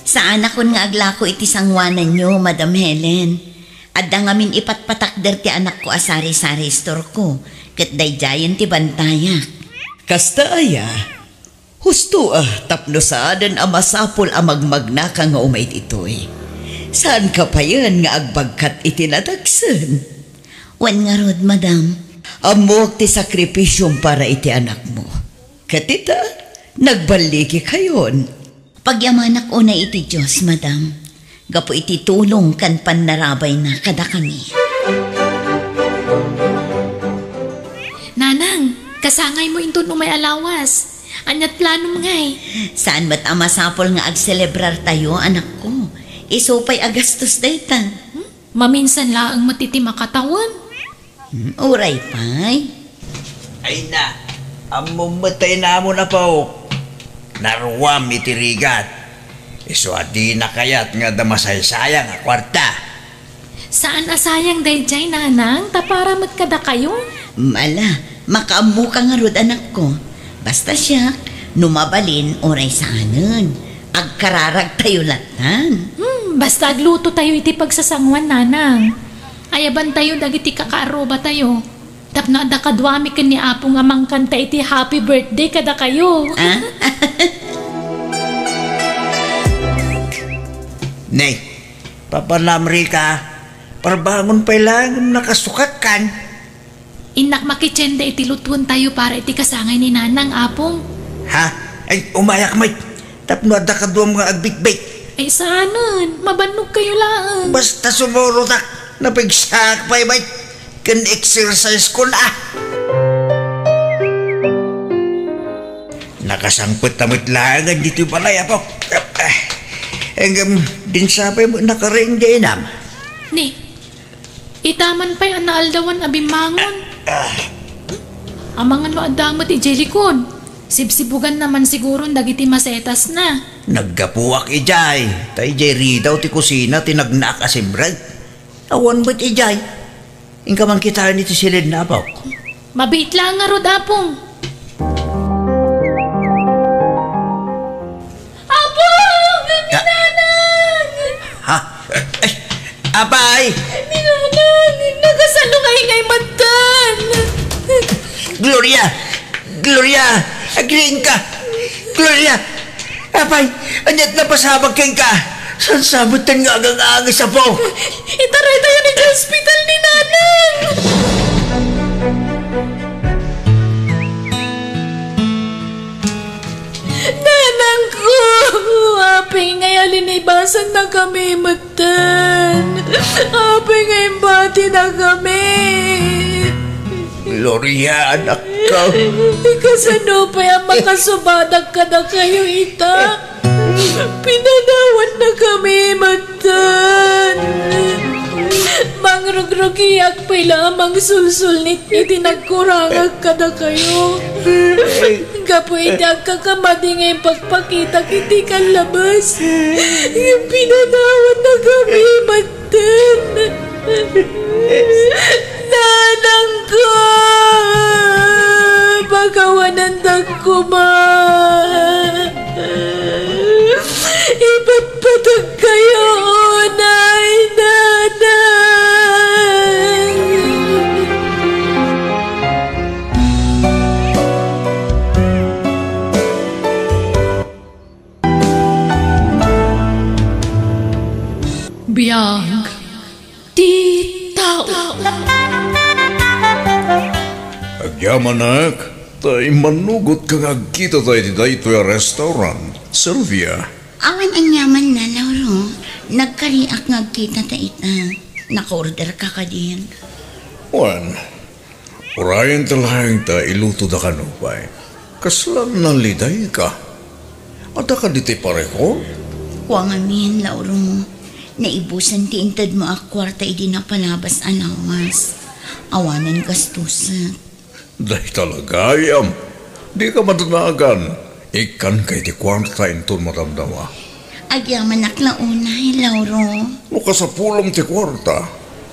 Saanakon nga aglako iti sangoananyo, Madam Helen. Adda ngamin ipatpatakder ti anakko a sari-sari store ko, ket daydiayen ti bantayak. Kasta aya, husto a tapno saanen a masapul a magmagnaka nga umay ditoy. Saanka payen nga agbagkat iti nadagsen? Wen ngarud, madam. Ammoak ti sakripisiom para iti anakmo. Ket ita, nagballikikayon. Pagyamanak unay iti Dios, madam, gapu iti tulong ken pannarabayna kadakami. Nanang, kasangaymo inton umay a lawas. Aniat planom ngay? Saan met a masapul nga agselebrartayo, anakko. Isu pay a gastos dayta. Hmm? Maminsan laeng met iti makatawen. Hmm, uray pay. Ay na, ammom met ta inamon, apo. Naruam iti rigat. Isu a dina kayat nga adda masaysayang a kuarta. Saan a sayang daydiay, nanang, ta para met kadakayo. Ala, makaammoka ngarud, anakko. Basta siak, no mabalin, uray saanen. Agkararagtayo lattan. Hmm, basta aglutotayo iti pagsasangoan, nanang. Ayabantayo dagiti kakaarrubatayo. Tapno adda kaduami ken ni Apo nga mangkanta iti happy birthday kadakayo. Ah? Ne, papanam, Rica, parbangon pay laeng nakasukatkan. Innak makitienda iti lutuentayo para iti kasangay ni Nanang, Apong. Ha? Ay, umayak met. Tapno adda kaduam nga agbitbit. Ay, saanen. Mabannogkayo laeng. Basta sumurotak. Napigsaak pay met. Ken exercise ko na. Nakasangpet ta met laeng ditoy balay, Apo. Ngem, dinsa pay met nakariing di inam. Ni, ita man pay a naaldawan a bimmangon. Ah. Amangan no adda met idiay likod. Sibsibuganna man siguron dagiti masetasna. Naggapuak idiay, ta idiay ridaw ti kusina ti nagnaak a simrek. Awan met idiay. Inka man kitaen iti silidna, Apok. Mabiit laeng ngarud, Apong. Apay! Ni Nanang, nakasano ngay ngay metten? Gloria! Gloria! Agriingka! Gloria! Apay! Ania't napasabak kenka? Saan sa metten nga agang-angis, apo? Itaraytayon idiay ospital ni Nanang! Nanangko! Apay ngay a linibasannakami metten? Apay nga imbatinakami? Gloria, anakko. Kasano pay a makasubadak kadakayo ita? Pinadawatnakami metten. Mangrugrugiak pay la a mangsulsulnit iti nagkurangak kadakayo. Gapu iti agkakamadi nga impakpakitak iti kallabas, pinadawatnakami metten. Nanangko! Pakawanandak koma! Ipatpatagkayo unay, Nanang! Biag ti tao. Agyamanak, ta immanugotka nga agkitata iti daytoy a restaurant, Sylvia. Awan aniamanna, Lauro. Nagkariak nga agkitata ita. Naka-orderka kadin? Wen, urayenta laeng ta ilutoda kano pay. Kasla nalidayka? Adda kadi ti parekor? Kua ngamin, Lauro. Naibusan ti intedmo a kuarta idi napalabas a lawas. Awanen gastusak. Dayta la gayam. Dika madanagan. Ikkanka iti kuarta inton madamdama. Agyamanak la unay, Lauro. No kasapulem ti kuarta,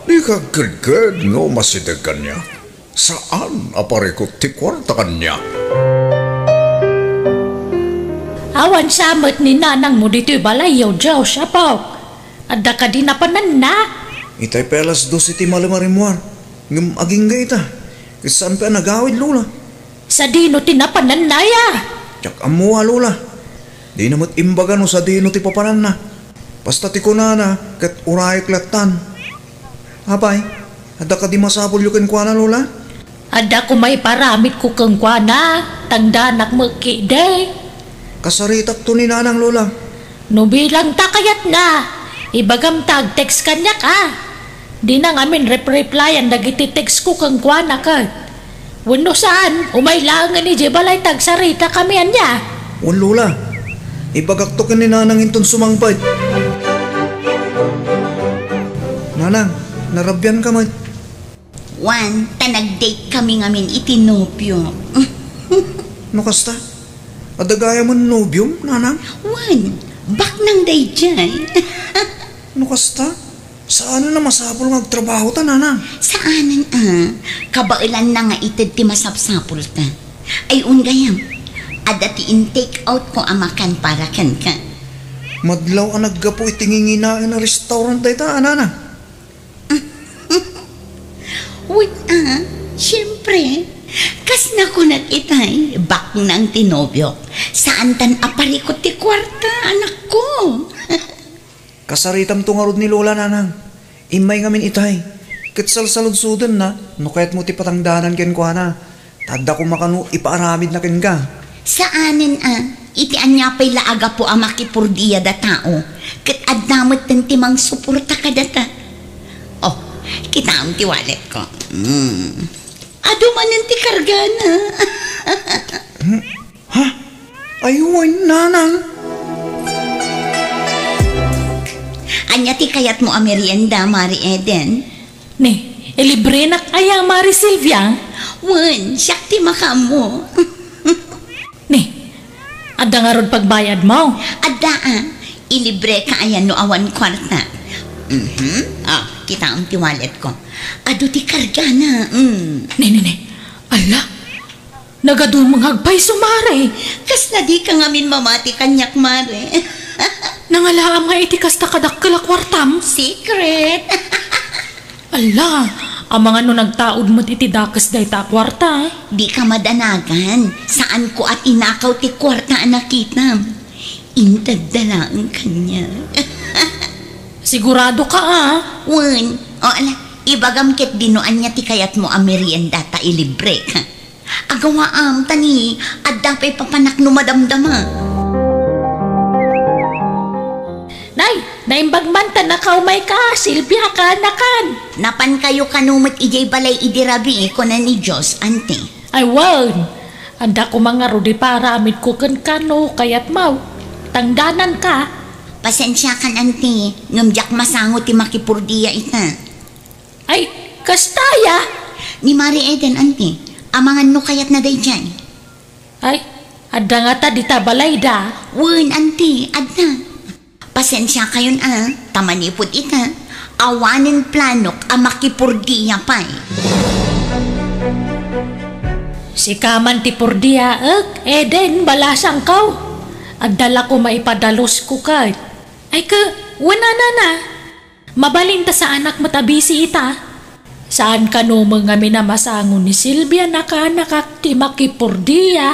dika agkedked nga umasideg kaniak. Saan a parikut ti kuarta kaniak. Awan sa met ni nanangmo ditoy balayyo, Dios, apo. Adda kadi napananna? Itay pay alas dos iti malem a rimmuar, ngem agingga ita. Ket saan pay a nagawid, Lola. Sadino ti napananna, ya? Diak ammo, a, Lola. Dina met imbaga no sadino ti papananna. Basta ti kunana, ket urayek lattan. Apay, adda kadi masapulyo kenkuana, Lola? Adda koma iparamidko kenkuana, tangdanak met ketdi. Kasaritakto ni Nanang, Lola. No bilang ta kayatna, ibagam ta ag-text kaniak, a. Dina ngamin rep-replyan dagiti text ko kenkuana ket. Wenno saan, umay laengen idiay balay ta agsaritakami ania. Wen, Lola. Ibagakto ken ni Nanang inton sumangpet. Nanang, narabianka met. Wen, ta nag-date kami ngamin iti nobio. No kasta, adda gayamen nobiom, Nanang? Wen, baknang daydiay. No kasta, saanen a masapul nga agtrabahota, Nanang? Saanen a. Kabaelanna nga ited ti masapsapulta. Ay, wen gayam, adda ti in-take out ko a makan para kenka. Madlaw a naggapu iti nginginaen a restaurant dayta, a, Nanang? Wen a, siempre. Kas nakunak itay, baknang ti nobiok. Saantan a parikut ti kuarta, anakko. Kasaritamto ngarud ni Lola, Nanang. Immay ngamin itay. Ket salsaludsodenna, no kayatmo ti patangdanan kenkuana. Ta adda koma kano ipaaramidna kenka. Saanen a, iti ania pay la a gapu a makipurdiada tao, ket adda metten ti mangsuporta kadata. Oh, kitaem ti walletko. Hmm. Adu manen ti kargana. Hmm? Ha? Ay, wen, Nanang. Ania ti kayatmo a merienda, Mari Eden? Ni, ilibrenak aya, Mari Silvia? Wen, siak ti makaammo. Ni, adda ngarud pagbayadmo? Adda a, ilibreka aya no awan kuarta. Mhm. Ah, kitaem ti walletko. Adu ti kargana. Mm. Ni, ni, ni. Ala, nagadumengag pay isu, Mari. Kasla dika ngamin mamati kaniak, Mari. Nangalaam nga iti kasta kadakkel a kuartam? Secret. Alla, amangan no nagtaud met iti dakes dayta a kuarta. Di ka madanagan. Saan ko a tinakaw ti kuarta a nakitam. Intedda laeng kaniak. Sigurado ka, a? Wen. O, ala, ibagam ketdi no ania ti kayatmo a merienda ta ilibrek. Agawaam, ta ni, adda pay papanak no madamdama. Nay, naimbag man ta nakaumay ka, Silvia, kaanakan. Napan kayo kano met idiay balay idi rabii, kuna ni Dios, anti. Ay, wen. Adda koma ngarud ti paramidko kenka no kayatmo. Tangdanan ka. Pasensiakan, anti, ngem diak masango ti makipurdia ita. Ay, kasta aya? Ni Mare Eden, anti, amangan no kayatna daydiay. Ay, adda ngata dita balayda? Wen, anti, adda. Pasensiakayon a, ta manipud ita, awanen planok a makipurdia pay. Sika man ti purdiaek, Eden, balasangko. Adda la koma ipadalusko ket. Ay, ke, wen a, nana. Mabalin ta saanak met a bisi ita. Saan kano met ngamin a masango ni Silvia, nakaanakak, ti makipurdia.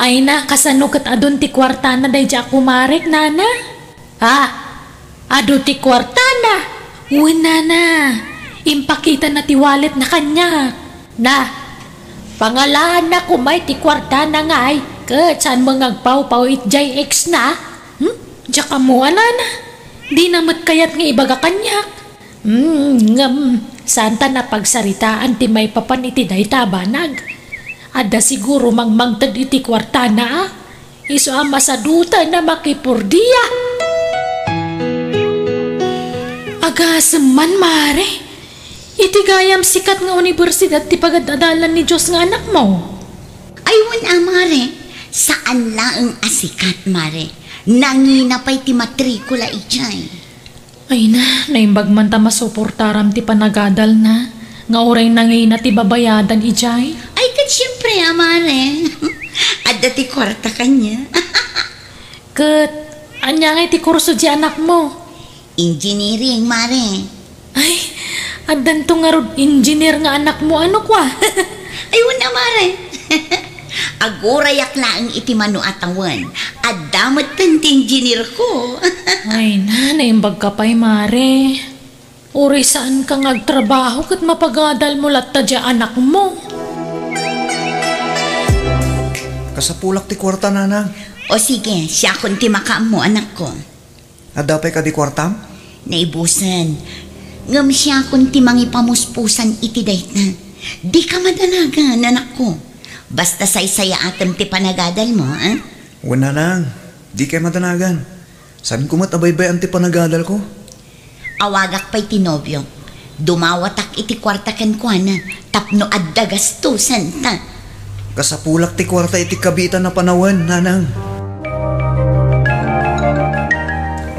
Ay na, kasano ket adun ti kuartana daydiay a kumarek, nana? Ha? Adu ti kuartana? Wen, nana. Impakitana ti walletna kaniak. Na, pangalaanna koma iti kuartana ngay, ket saan met nga agpawpaw iti diay ex na? Hmm? Diak ammo a, nana. Dina met kayat nga ibaga kaniak. Hmm, ngem, saanta napagsaritaan ti maipapan iti dayta a banag. Adda siguro mangmangted iti kuartana, a? Isu a masadutan a makipurdia. Agasem man, Mare. Iti gayam sikat nga universidad ti pagad-adalan ni Dios nga anakmo. Ay, wen a, Mare. Saan laeng a sikat, Mare. Nangina pay ti matrikula idiay. Ay na, naimbag man ta masuportaram ti panagadalna, nga uray nangina ti babayadan idiay. Ay, ket siempre a, Mare. Adda ti kuarta kaniak. Ket, ania ngay ti kurso ti anakmo? Engineering, Mare. Ay, addanto ngarud engineer nga anakmo, ano kua? Ay, wen a, Mare. Agurayak laeng iti mano a tawen. Adda metten ti engineer ko. Ay na, naimbag ka pay, Mare. Uray saan ka nga agtrabaho ket mapagadal mo latta diay anakmo. Kasapulak ti kuarta, nanang. O sige, siakon ti makaammo, anakko. Adda pay kadi kuartam? Naibusen. Ngem siakon ti mangipamuspusan iti dayta. Dika madanagan, anakko. Basta saysayaatem ti panagadal mo, a? Wen, nanang. Dikay madanagan. Saanko met a baybay-an ti panagadal ko. Awagak pay ti nobiok. Dumawatak iti kuarta kenkuana tapno adda gastusan ta. Kasapulak ti kuarta iti kabiitan a panawen, nanang.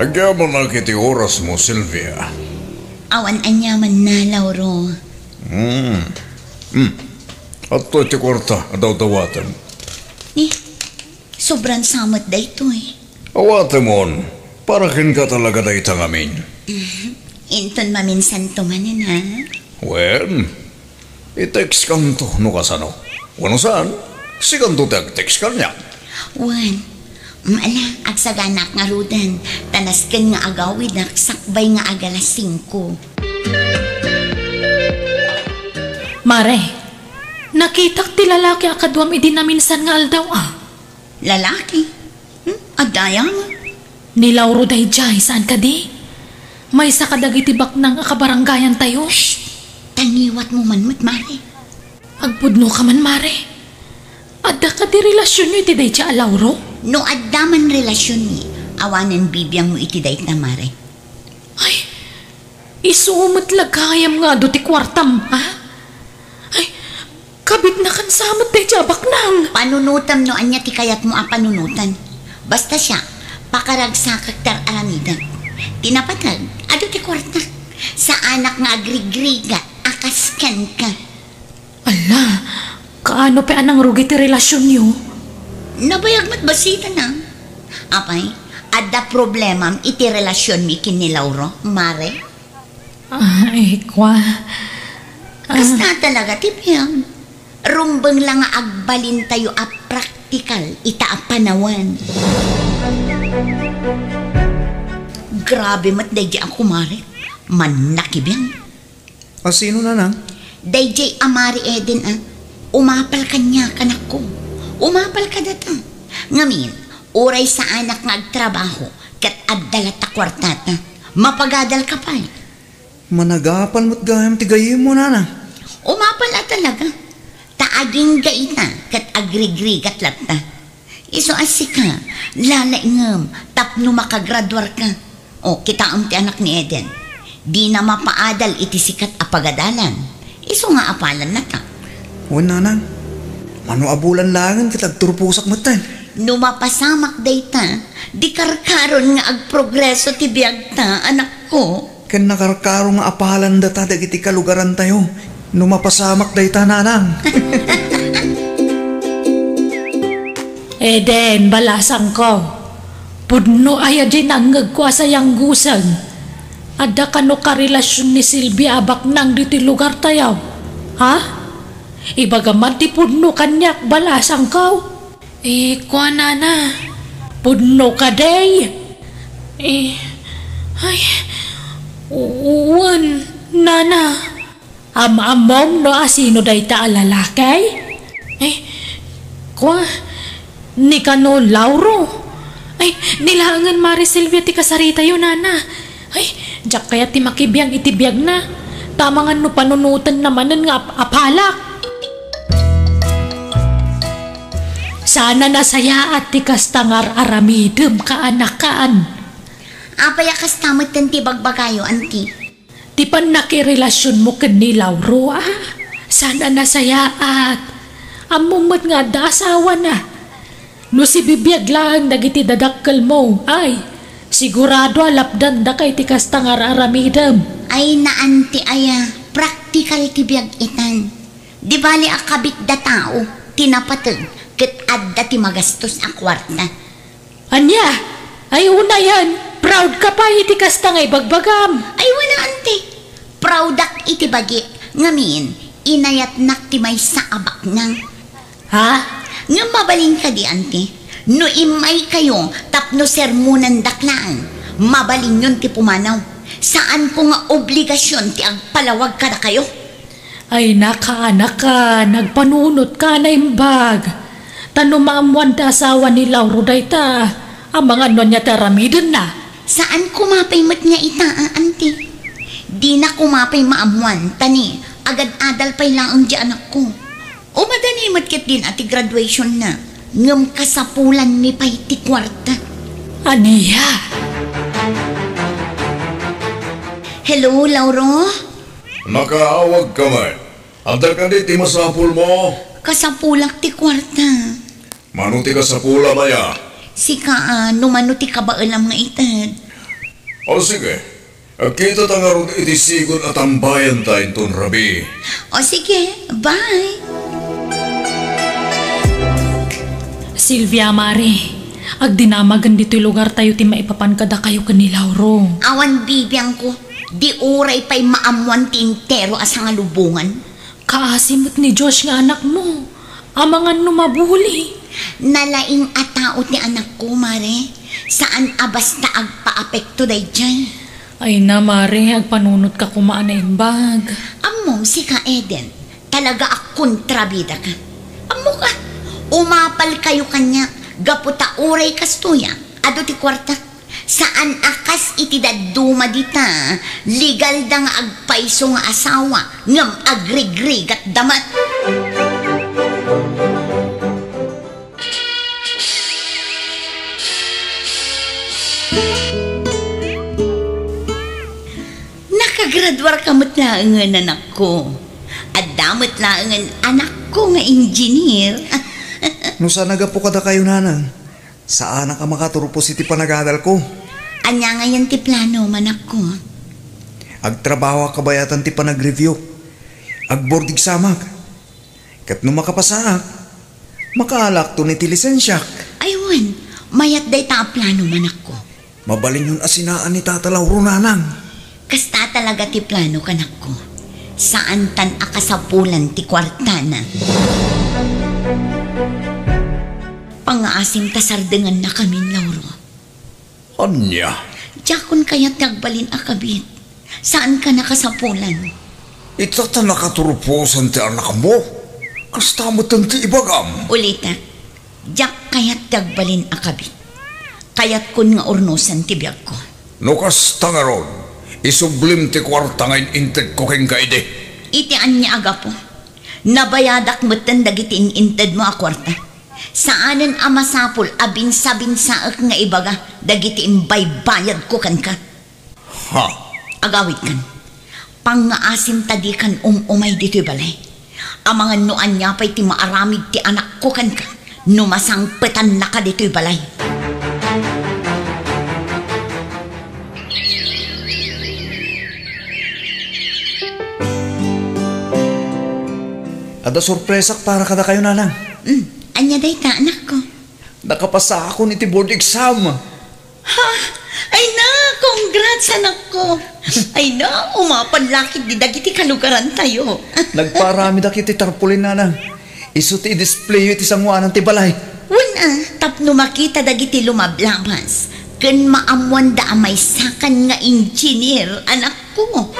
Agyamanak iti oras mo, Silvia. Awan aniamanna, Lauro. Hmm. Hmm. Adtoy ti kuarta a dawdawatem. Ni, sobran sa met daytoy. Awatemon, para kenka talaga dayta ngamin. Mhm. Inton maminsanto manen, ha? Wen, i-textkanto no kasano. Wenno saan, sikanto ti ag-text kaniak. Wen, mm, ala, agsaganak ngaruden, ta nasken nga agawidak sakbay nga agalas singko. Mare, nakitak ti lalaki a kaduam idi naminsan nga aldaw, a. Lalaki? Hmm? Adda aya? Ni Lauro daydiay, saan kadi? Maysa kadagiti baknang a kabarangayantayo. Shh! Tangiwat mo man met, Mare. Agpudno ka man, Mare. Adda kadi relasionyo iti daydiay a Lauro? No adda man relasionmi, awanen bibiangmo iti dayta, Mare. Ay, isu met la gayam nga adu ti kuartam, a? Ay, kabitnakan sa met daydiay a baknang. Panunotem no ania ti kayatmo a panunoten. Basta siak, pakaragsakak ti ar-aramidek. Ti napateg, adu ti kuartak. Saanak nga agrigrigat a kas kenka. Ala, kaano pay a nangrugi ti relasionyo? Nabayag met bassit, a. Apay, Adda problemam iti relasionmi ken ni Lauro, Mare? Ay, kua. Kasta talaga ti biag. Rumbeng la nga agbalintayo a praktikal ita a panawen. Grabe met daydi a kumare. Mannakibiang. A sino, nanang? Daydiay a Mari Eden a. Umapal kaniak, anakko. Umapal kadata. Ngamin, uray saanak nga agtrabaho, ket adda latta kuartata. Mapagadalka pay. Managapal met gayam ti gayyemmo, nanang. Umapal a talaga. Ta agingga ita, ket agrigrigat latta. Isu a sika, lalaingem tapno makagraduarka. O, kitaem ti anak ni Eden. Dina mapaadal iti sikat a pagadalan. Isu nga apalannata. Wen, nanang. Mano a bulan laengen ket agturposak metten. No mapasamak dayta, di karkaron nga agprogreso ti biagta, anakko. Ken nakarkaro nga apalandata dagiti kalugarantayo no mapasamak dayta, nanang. Eden, balasangko. Pudno aya diay nangngegko a sayangguseng? Adda kano karelasion ni Silvia a baknang ditoy lugartayo? Ha? Ibagam man ti pudno kaniak, balasangko. Eh, kua, nana. Pudno kadi? Eh, ay, u-, wen, nana. Am-ammom no asino dayta a lalaki? Eh, kua, ni kano Lauro? Ay, ni laengen Mari Silvia ti kasaritayo, nana. Ay, diak kayat ti makibiag iti biagna. Ta amangan no panunotenna manen nga ap-, apalak. Saan a nasayaat ti kasta nga ar-aramidem, kaanakan. Apay a kasta metten ti bagbagayo, anti? Ti pannakirelasionmo ken ni Lauro, a? Saan a nasayaat. Ammom met nga adda asawana. No sibibiag laeng dagiti dadakkelmo, ay, sigurado a lapdandaka iti kasta nga ar-aramidem. Ay, naan ti aya, praktikal ti biag itan. Di bali a kabitda tao ti napateg ket adda ti magastos a kuarta. Ania? Ay, unayen, proud ka pay iti kasta nga ibagbagam. Ay, wen, anti. Proudak iti bagik, ngamin, inayatnak ti maysa a baknang. Ha? Ngem mabalin kadi, anti? No immaykayo tapno sermonandak laeng, mabalinyon ti pumanaw. Saanko nga obligasion ti agpalawag kadakayo. Ay, nakaanakan, agpanunotka a naimbag. Ta no maammoan ti asawa ni Lauro dayta, amangan no ania ti aramidenna. Saan koma pay met nga ita, a, anti. Dina koma pay maammoan, ta ni, agad-adal pay laeng di anakko. Umadani met ketdin a ti graduationna, ngem kasapulanmi pay ti kuarta. Ania? Hello, Lauro? Nakaawagka met. Adda kadi ti masapulmo? Kasapulak ti kuarta. Mano ti kasapulam aya? Sika, a, no mano ti kabaelam nga ited. O sige, agkitata ngarud iti sigud a tambayanta inton rabii. O sige, bye. Silvia, Mari, agdinamagen ditoy lugartayo ti maipapan kadakayo ken ni Lauro. Awan bibiangko, di uray pay maammoan ti entero a sangalubongan. Kaasi met ni Josh nga anakmo. Amangan no mabuli. Nalaing a tao ti anakko, Mare. Saan a basta agpaapekto daydiay. Ay na, Mare, agpanunotka koma a naimbag. Ammom, sika, Eden, talaga a kontrabidaka. Ammoka, umapalkayo kaniak gapu ta uray kastoy a, adu ti kuarta. Saan a kas iti dadduma dita, legalda nga agpayso nga asawa, ngem agrigrigatda met. Nakagraduarka met laengen, anakko. Adda met laengen anakko nga engineer. No saan a gapu kadakayo, nanang, saanak a makaturpos iti panagadalko. Ania ngayen ti plano, manakko? Agtrabahoak kabayatan ti panagreview. Agboard examak. Ket no makapasaak, makaalakton iti lisensiak. Ay wen, Mayat dayta a plano, anakko. Mabalinyon a sinaan ni Tata Lauro, nanang. Kasta talaga ti plano, anakko. Saantan a kasapulan ti kuartana. Pangngaasim ta sardengannakamin, Lauro. Ania? Diakon kayat ti agbalin a kabit. Saankan a kasapulan. Ita ta nakaturposan ti anakmo? Kasta metten ti ibagam. Ulitek, diak kayat ti agbalin a kabit. Kayatkon nga urnosen ti biagko. No kasta ngarud, isublim ti kuarta nga in-intedko kenka idi. Iti ania a gapu? Nabayadak metten dagiti in-intedmo a kuarta. Saanen a masapul a binsabinsaek nga ibaga dagiti imbaybayadko kenka. Ha? Agawidkan. Pangngaasim ta dikan um-umay ditoy balay. Amangan no ania pay ti maaramid ti anakko kenka no masangpetannaka ditoy balay. Adda sorpresak para kadakayo, nanang. Hmm, ania dayta, anakko? Nakapasakon iti board exam. Ha? Ay na, congrats, anakko. Ay na, umapal la ketdi dagiti kalugarantayo. Nagpaaramidak iti tarpaulin, nanang. Isu ti i-displayo iti sangoanan ti balay. Wen a, tapno makita dagiti lumablabas, ken maammoanda a maysakan nga engineer, anakko.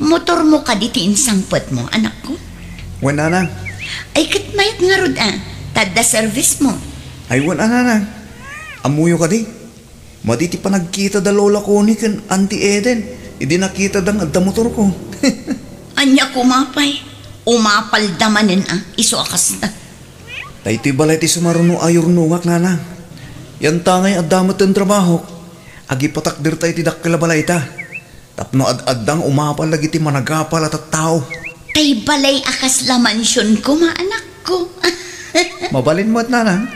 Motormo kadi ti insangpetmo, anakko? Wen, nanang. Ay, ket mayat ngarud a, ta adda service mo. Ay, wen a, nanang. Ammoyo kadi? Madi ti panagkita da Lola Connie ken Auntie Eden, idi nakitada nga adda motorko. Ania koma pay? Umapalda manen a, isu a kasta. Daytoy balay ti sumaruno a yurnongak, nanang. Yantangay adda met ti trabahok, agipatakderta iti dakkel a balayta. Tapno ad-adda nga umapal dagiti managapal a tattao. Tay balay a kasla mansion koma, anakko. Mabalin met, nanang.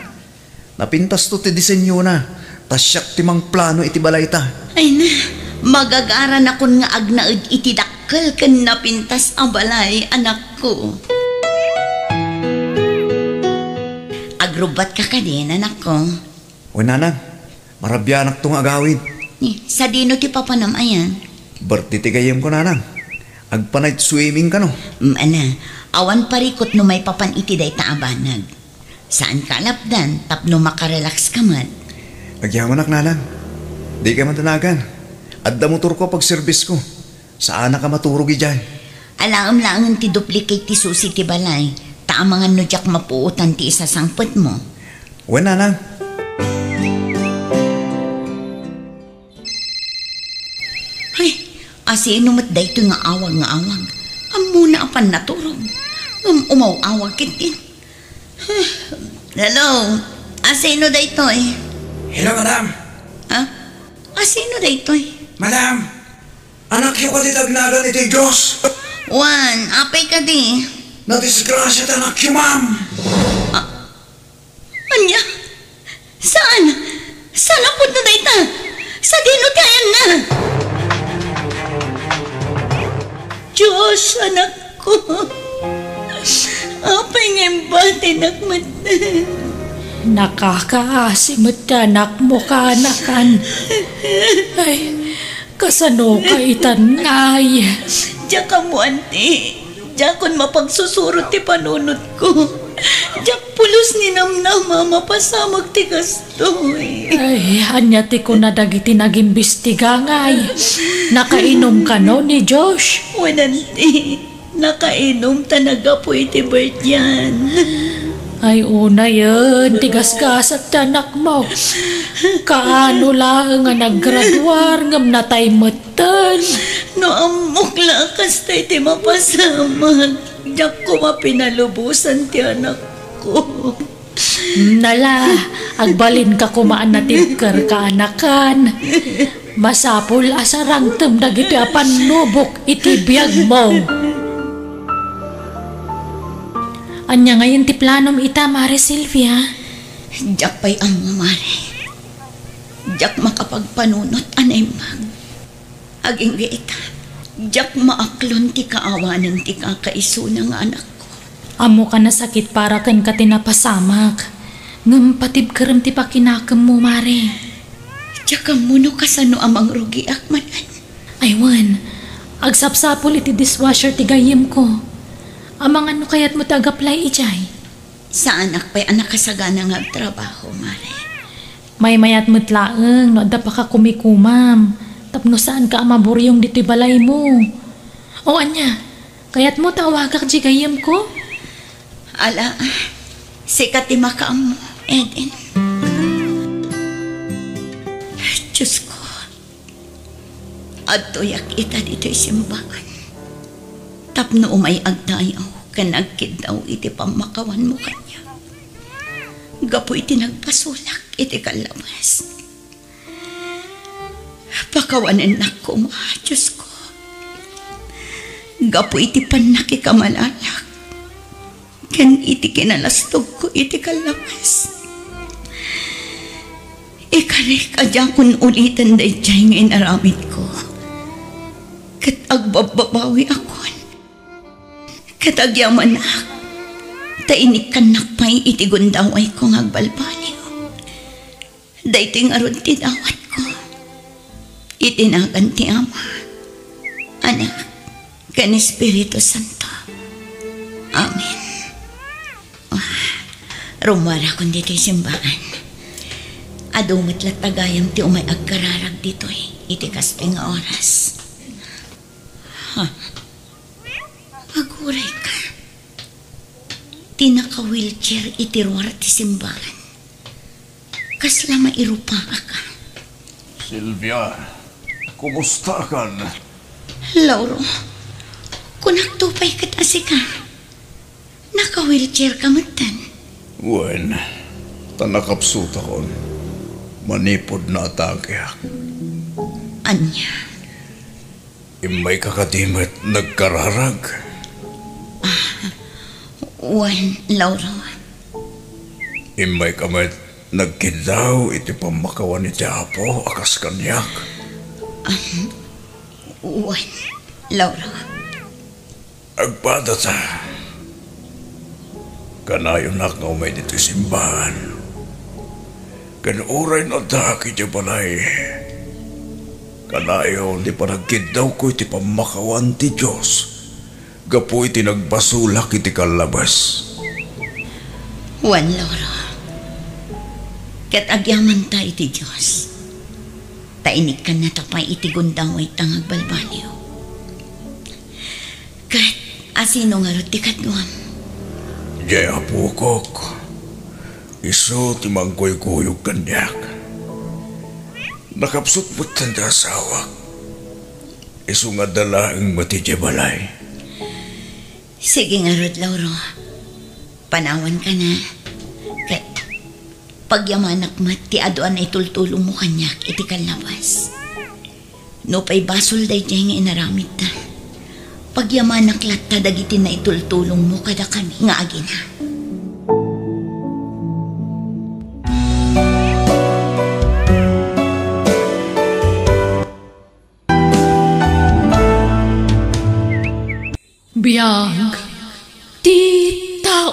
Napintasto ti disenyona, ta siak ti mangplano iti balayta. Ay na, magagaranakon nga agnaed iti dakkel ken napintas a balay, anakko. Agrubbatka kadi, anakko? Wen, nanang, marabianakto nga agawid. Ni, sadino ti papanam ayan? Birthday ti gayyemko, nanang. Agpa-night swimming kano? Mm, ana, awan parikut no maipapan iti dayta a banag. Saanka a lapdan tapno makarelax ka met. Agyamanak, nanang. Dika madanagan. Adda motorko a pagserbisko. Saanak a maturog idiay. Alaem laengen ti duplicate ti susi ti balay, ta amangan no diak mapuotan ti isasangpetmo. Wen, nanang. Ay, asino met daytoy nga awag nga awag? Ammona a pannaturog. Ngem umaw-awag ketdi. Hello, asino daytoy? Hello, madam. Ha? Asino daytoy? Madam, anakyo kadi ti agnagan iti Diyos? Wen, apay kadi? Nadisgrasya ti anakyo, ma'am. Ah, Ania? Saan? Saan a pudno dayta? Sadino ti ayanna? Diyos, anakko. Apay nga imbatinak met? Nakakaasi met ti anakmo, kaanakan. Ay, kasano ka itan ngay? Diak ammo, anti. Diakon mapagsusurot ti panunotko. Diak pulos ni namnama a mapasamak ti kastoy. Ay, ania ti kuna dagiti nagimbestiga ngay? Nakainom kano ni Josh? Wen, anti. Nakainom ta naggapu iti birthday-an. Ay, unayen ti gasgasat ti anakmo. Kaano laeng a naggraduar ngem natay met Tan, no ammok la a kasta iti mapasamak, diak koma pinalubosan ti anakko. Nala, agbalinka koma a natibker, kaanakan. Masapul a sarangtem dagitoy a pannubok iti biagmo. Ania ngayen ti planom ita, Mare Silvia? Diak pay ammo, Mare. Diak makapagpanunot a naimbag. Agingga ita, Diak maaklon ti kaawanen ti kakaisuna nga anakko. Ammok a nasakit para kenka ti napasamak, ngem patibkerem ti pakinakemmo, Mare. Diak ammo no kasano a mangrugiak manen. Ay wen, agsapsapul iti dishwasher ti gayyemko. Amangan no kayatmo ti agaplay idiay. Saanak pay a nakasagana nga agtrabaho, Mare. Maymayat met laeng no adda pakakumikomam tapno saanka a maburiong ditoy balaymo. O ania, kayatmo ta awagak diay gayyemko? Ala, sika ti makaammo, Eden. Diosko, adtoyak ita ditoy simbagan tapno umay agdayaw ken agkiddaw iti pammakawanmo kaniak gapu iti nagpasulak iti kallabas. Pakawanennak koma, Diosko, gapu iti pannakikamalalak ken iti kinalastogko iti kallabas. Ikarik a diakon uliten daydiay nga inaramidko, ket agbabbabawiakon, ket agyamanak ta inikkannak pay iti gundawayko nga agbalbaliw. Daytoy ngarud ti dawatko. Iti nagan ti Ama, Anak, ken Espiritu Santo. Amen. Ah, rummuarakon ditoy simbagan. Adu met latta gayam ti umay agkararag ditoy iti kastoy nga oras. Ha? Agurayka. Ti naka-wheelchair iti ruar ti simbagan. Kasla mairupaak. Sylvia, kumustakan? Lauro, kunakto pay ket a sika. Naka-wheelchair ka metten. Wen, ta nakapsutakon. Manipud naatakeak. Ania? Immayka kadi met nagkararag? Ah, wen, Lauro. Immayka met nagkiddaw iti pammakawan iti Apo a kas kaniak? Ah, wen, Lauro. Agpadata. Kanayonak nga umay ditoy simbagan. Ken uray no addaak idiay balay, kanayon ti panagkiddawko iti pammakawan ti Dios gapu iti nagbasolak iti kallabas. Wen, Lauro. Ket agyamanta iti Dios, ta inikkannata pay iti gundawayta nga agbalbaliw. Ket asino ngarud ti kaduam? Diay apokok. Isu ti mangkuykuyog kaniak. Nakapsut metten ti asawak. Isu nga adda laeng met idiay balay. Sige ngarud, Lauro. Panawanka na. Ket pagyamanak met ti adu a naitultulongmo kaniak iti kallabas. Nupay basol daydiay nga inaramidta, pagyamanak latta dagiti naitultulongmo kadakami nga agina. Biag ti tao.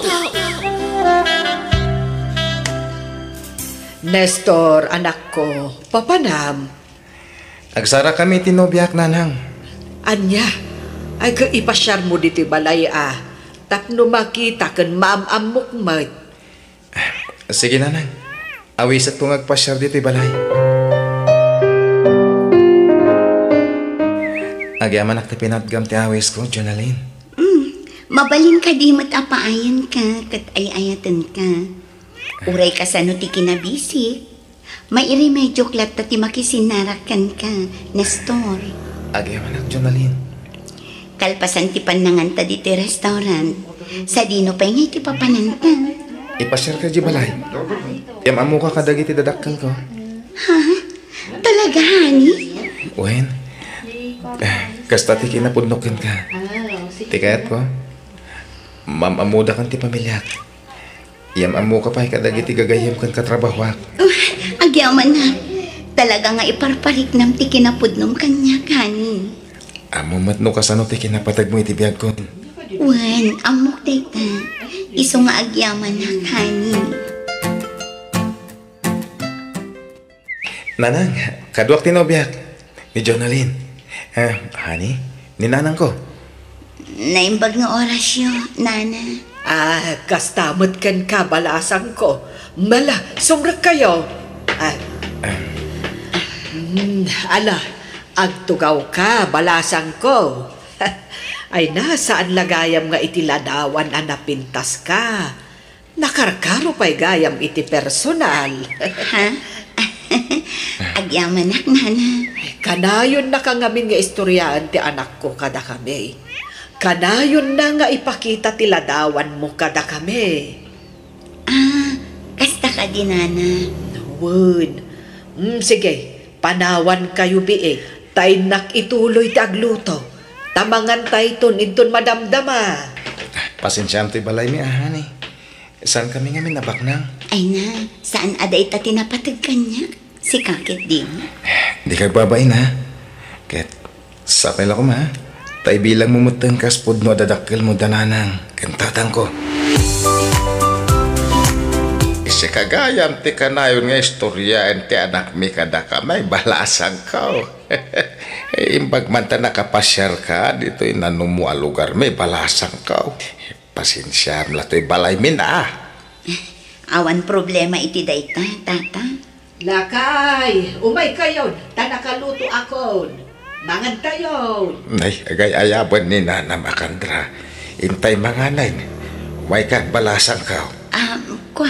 Nestor, anakko, papanam? Agsarakami ti nobiak, nanang. Ania? Ay, ket ipasiarmo ditoy balay a tapno makita ken maam-ammok met. Sige, nanang. Awisekko nga agpasiar ditoy balay. Agyamanak ti pinatgam ti awisko, Jonalyn. Mm, mabalin kadi met a paayanka ket ay-ayatenka. Uray kasano ti kinabisik, mairemediok latta ti makisinnarak kenka, Nestor. Agyamanak, Jonalyn. Kalpasan ti pannanganta ditoy restaurant, sadino pay ngay ti papananta? Ipasiarka idiay balay. Yam-ammoka kadagiti dadakkelko. Ha? Talaga, honey? Wen, eh, kasta ti kinapudnok kenka. Ti kayatko, maam-ammodakan ti pamiliak. Yam-ammoka pay kadagiti gagayyem ken katrabahoak. Uh, agyamanak. Talaga nga iparpariknam ti kinapudnom kaniak, honey. Ammom met no kasano ti kinapategmo iti biagko. Wen, ammok dayta. Isu nga agyamanak, honey. Nanang, kaduak ti nobiak, ni Jonalyn. Ah, honey, ni nanangko. Naimbag nga orasyo, nana. Ah, kasta met kenka, balasangko. Mala, sumrekkayo. Ah. Ah. Hmm, ala, agtugawka, balasangko. Ay na, saan la gayam nga iti ladawan a napintaska. Nakarkaro pay gayam iti personal. Ha? Agyamanak, nana. Kanayonnaka ngamin nga istoryaen ti anakko kadakami. Kanayonna nga ipakita ti ladawanmo kadakami. Ah, kasta kadi, nana? Wen. Mm, sige, panawankayo bii, ta innak ituloy ti agluto. Ta mangantayton inton madamdama. Pasensiam toy balaymi, ah, honey. Saankami ngamin a baknang. Ay na, saan a dayta ti napateg kaniak? Sika ketdin. Dika agbabain, ha? Ket sapay la koma, ha? Ta ibilangmo metten kas pudno a dadakkelmo da nanang ken tatangko. Sika gayam ti kanayon nga istoryaen ti anakmi kadakami, balasangko. Imbag man ta nakapasiarka ditoy nanumo a lugarmi, balasangko. Pasensiam la toy balaymi, a. Awan problema iti dayta, tata. Lakay, umaykayon, ta nakalutoakon. Mangantayon. Ay, agay-ayaben ni Nanam a Candra. Intay manganen. Umayka, balasangko. Ah, kua,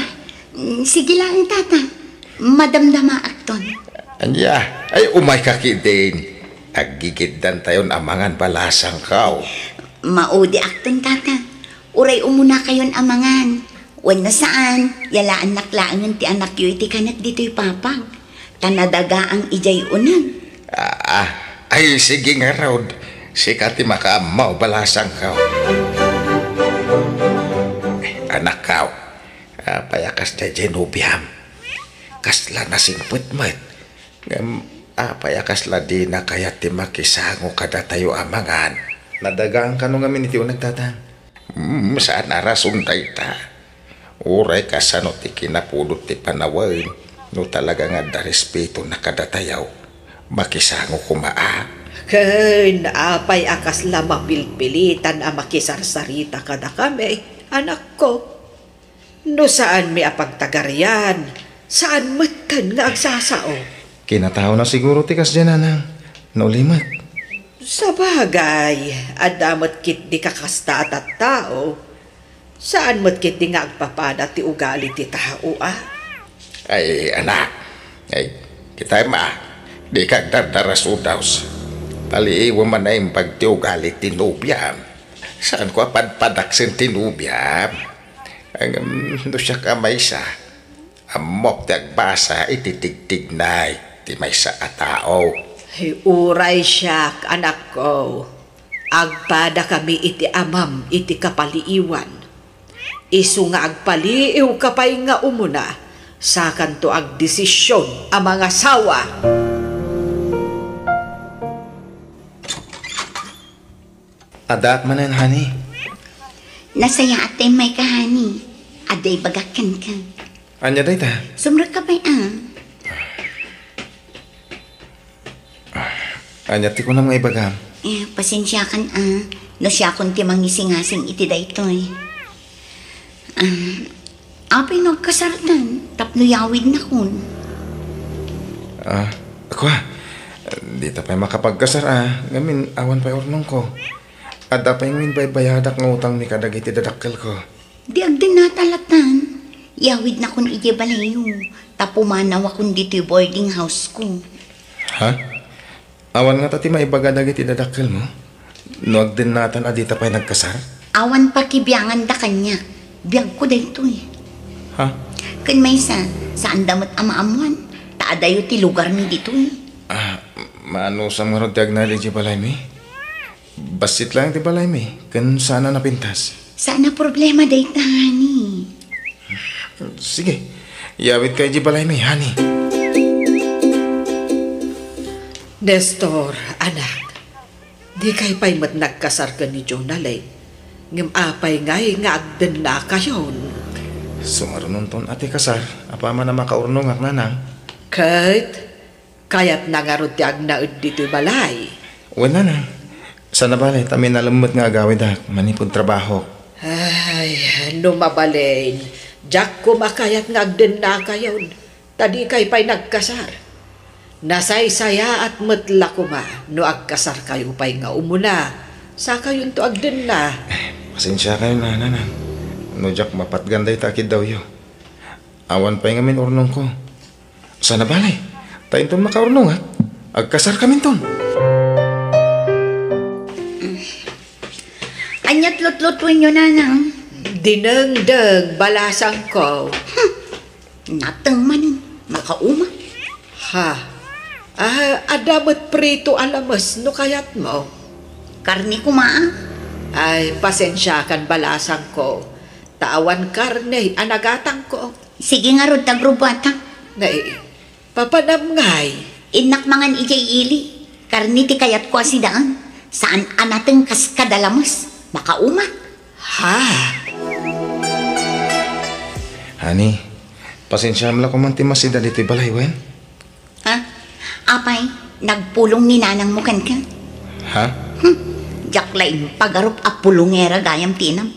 mm, sige laeng, tata. Madamdamaakton. Ania? Ay, umayka ketdin. Aggigiddantayon a mangan, balasangko. Maudiakton, tata. Uray umunakayon a mangan. Wenno saan, yalaannak laengen ti anakyo iti kanek ditoy papag. Ta nadagaang idiay uneg. Ah, ay, sige ngarud. Sika ti makaammo, balasangko. Anakko, apay a kasdiay diay nobiam? Kasla nasingpet met. Ngem apay a kasla dina kayat ti makisango kadatayo a mangan? Nadagaang kano ngamin iti uneg, tatang? Hmm, saan a rason dayta. Uray kasano ti kinapudot ti panawen, no talaga nga adda respetona kadatayo, makisango koma a. Ken apay a kasla mapilpilitan a makisarsarita kadakami, anakko? No saanmi a pagtagarian, saan metten nga agsasao. Kinataona siguro ti kasdiay, nanang, no ulimek. Sabagay, adda met ketdi kakasta a tattao. Saan met ketdi nga agpapada ti ugali ti tao, a? Ay, anak, ay, kitam, a, dika agdardarasudaw. Paliiwem a naimbag ti ugali ti nobiam. Saanko a padpadaksen ti nobiam. Ngem no siak a maysa, ammok ti agbasa iti tigtignay ti maysa a tao. Uray siak, anakko, agpadakami iti amam iti kapaliiwan. Isu nga agpaliiwka pay nga umuna, sakanto agdesision a mangasawa. Addaak manen, honey. Nasayaat ta immayka, honey. Adda ibagak kenka. Ania dayta? Sumrekka pay, a. Ania ti kunam nga ibagam? Eh, pasensiakan, a. No siakon ti mangisingasing iti daytoy. Ah, apay no agkasartan tapno yawidnakon? Ah, kua, dita pay makapagkasar, a, ngamin awan pay urnongko. Adda pay ngamin baybayadak nga utangmi kadagiti dadakkelko. Di agdennata latan. Yawidnakon idiay balayyo, ta pumanawakon ditoy boarding house-ko. Ha? Awan ngata ti maibaga dagiti dadakkelmo? No agdennatan a dita pay nagkasar? Awan pakibianganda kaniak. Biagko daytoy. Ha? Ken maysa, saanda met a maammoan, ta adayo ti lugarmi ditoy. Ah, maanusam ngarud ti agnaed idiay balaymi? Bassit laeng ti balaymi, ken saan a napintas. Saan a problema dayta, honey. Sige, yawidka idiay balaymi, honey. Nestor, anak, Dikay pay met nagkasar ken ni Jonalyn. Ngem apay ngay nga agdennakayon? Sumarunonton a ti kasar, apaman a makaurnongak, nanang. Ket kayatna ngarud ti agnaed ditoy balay? Wen, nanang. Saan a bale, ta minalem met nga agawidak manipud trabahok. Ay, no mabalin, diak koma kayat nga agdennakayon. Ta dikay pay nagkasar. Nasaysayaat met la koma no agkasarkayo pay nga umuna, sakayonto agdenna. Pasensiakayon, nanang, no diak mapatgan dayta a kiddawyo. Awan pay ngamin urnongko. Saan a bale, ta inton makaurnongak, agkasarkaminton. Ania't lutlutuenyo, nanang? Dinengdeng, balasangko. Hmm. Nateng manen, makauma. Ha? Ah, adda met prito a lames no kayatmo. Karne koma, a. Ay, pasensiakan, balasangko, ta awan karne a nagatangko. Sige ngarud, ta agrubbuatak. Nay, papanam ngay? Innak mangan idiay ili. Karne ti kayatko a sidaen. Saan a nateng kas kada lames. Makauma. Ha? Honey, pasensiam la koman ti masida ditoy balay, wen? Ha? Apay, nagpulong ni nanangmo kenka? Ha? Hmm, diak la impagarup a pulongera gayam ti inam.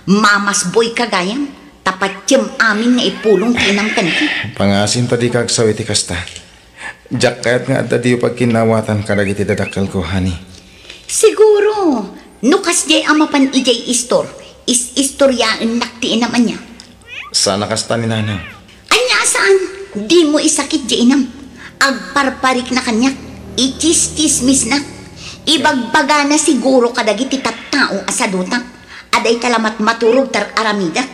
Mamasboyka gayam, ta patiem amin nga ipulong ti inam kenka. Pangasim ta dika agsaw iti kasta. Diak kayat nga adda diyo pagkinnawatan kadagiti dadakkelko, honey. Siguro, no kasdiay a mapan idiay istor, is-istoriaennak ti inam ania. Saan a kasta ni nanang. Ania a saan? Dimo isakit diay inam. Agparparikna kaniak, ichischismisnak. Ibagbagana siguro kadagiti tattao a sadutak a dayta la matmaturog ti ar-aramidak.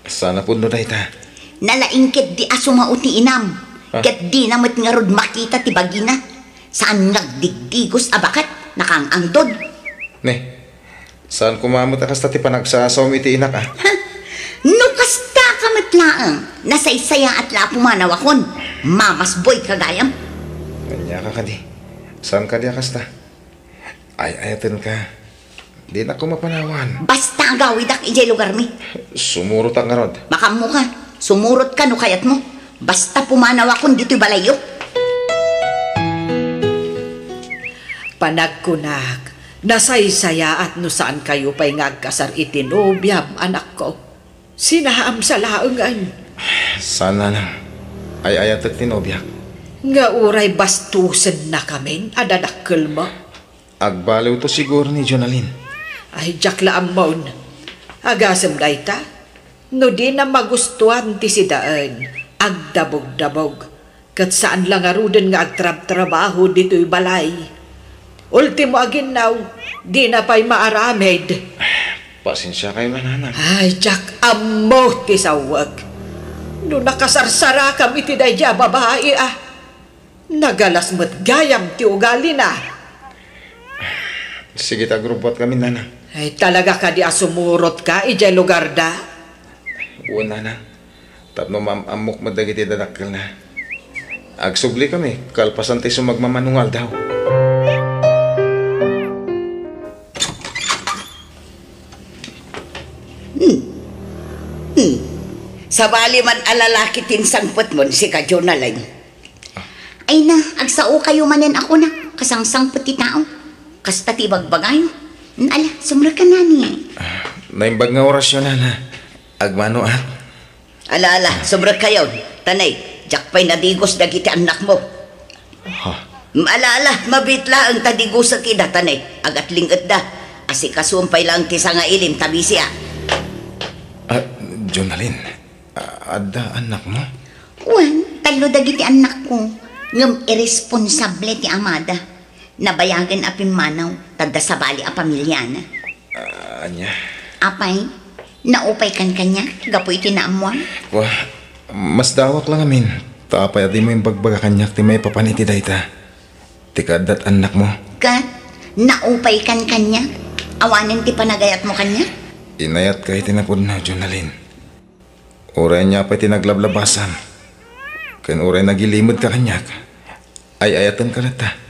Saan a pudno dayta? Nalaing ketdi a sumao ti inam, ah, ket dina met ngarud makita ti bagina. Saan nga agdigdigos a baket, nakaang-angtod. Ne, saan koma met a kasta ti panagsasaom iti inak, a? Ha? No kastaka met laeng, nasaysayaat la a pumanawakon. Mamasboyka gayam. Ania ka kadi? Saan kadi a kasta? Ay-ayatenka. Dinak koma panawan. Basta agawidak idiay lugarmi. Sumurotak ngarud. Makaammoka. Sumurotka no kayatmo. Basta pumanawakon ditoy balayyo. Panagkunak, nasaysayaat no saankayo pay nga agkasar iti nobiam, anakko. Sinaamsa laengen. Saan, nanang. Ay-ayatek ti nobiak. Nga uray bastosennakamin a dadakkelmo? Agbaliwto siguro ni Jonalyn. Ay, diak la ammon. Agasem dayta? No dina magustuan ti sidaen, agdabogdabog. Ket saan la ngaruden nga agtrabtrabaho ditoy balay. Ultimo a ginnaw, dina pay maaramid. Pasensiakayo, nanang. Ay, diak ammo ti sawek. No nakasarsarakam iti daydiay a babai, a, nagalas met gayam ti ugalina. Sige, ta agrubbuatkami, nanang. Ay, talaga kadi a sumurotka idiay lugarda? Wen, nanang. Tapno maam-ammok met dagiti dadakkelna. Agsublikami kalpasan ti sumagmamano nga aldaw. Hmm. Hmm. Sabali man a lalaki ti insangpetmon, sika Jonalyn. Ay na, agsaokayo manen a kuna, kasangsangpet ti tao. Kasta ti ibagbagayo. Ala, sumrekka, nani. Ah, naimbag nga orasyo, nana. Agmanoak. Ala, ala, sumrekkayon. Tanay, diak pay nadigos dagiti annakmo. Ha? Mm, ala, ala, mabiit laeng ta digosek ida, tanay. Agatlingetda. Asikasuem pay laeng ti sangailim ta bisi, a. Ah, Jonalyn, a-, adda annakmo? Wen, tallo dagiti annakko. Ngem irresponsable ti amada. Nabayagen a pimmanaw, ta adda sabali a pamiliana. Ah, ania? Apay, naupaykan kaniak gapu iti naammuam? Wa, masdaawak la ngamin, ta apay a dimo imbagbaga kaniak ti maipapan iti dayta, ti kaaddat annakmo? Ket, naupaykan kaniak? Awanen ti panagayatmo kaniak? Inayatka iti napudno, Jonalyn. Uray ania pay ti naglablabasam, ken uray nagilimedka kaniak, ay-ayatenka latta.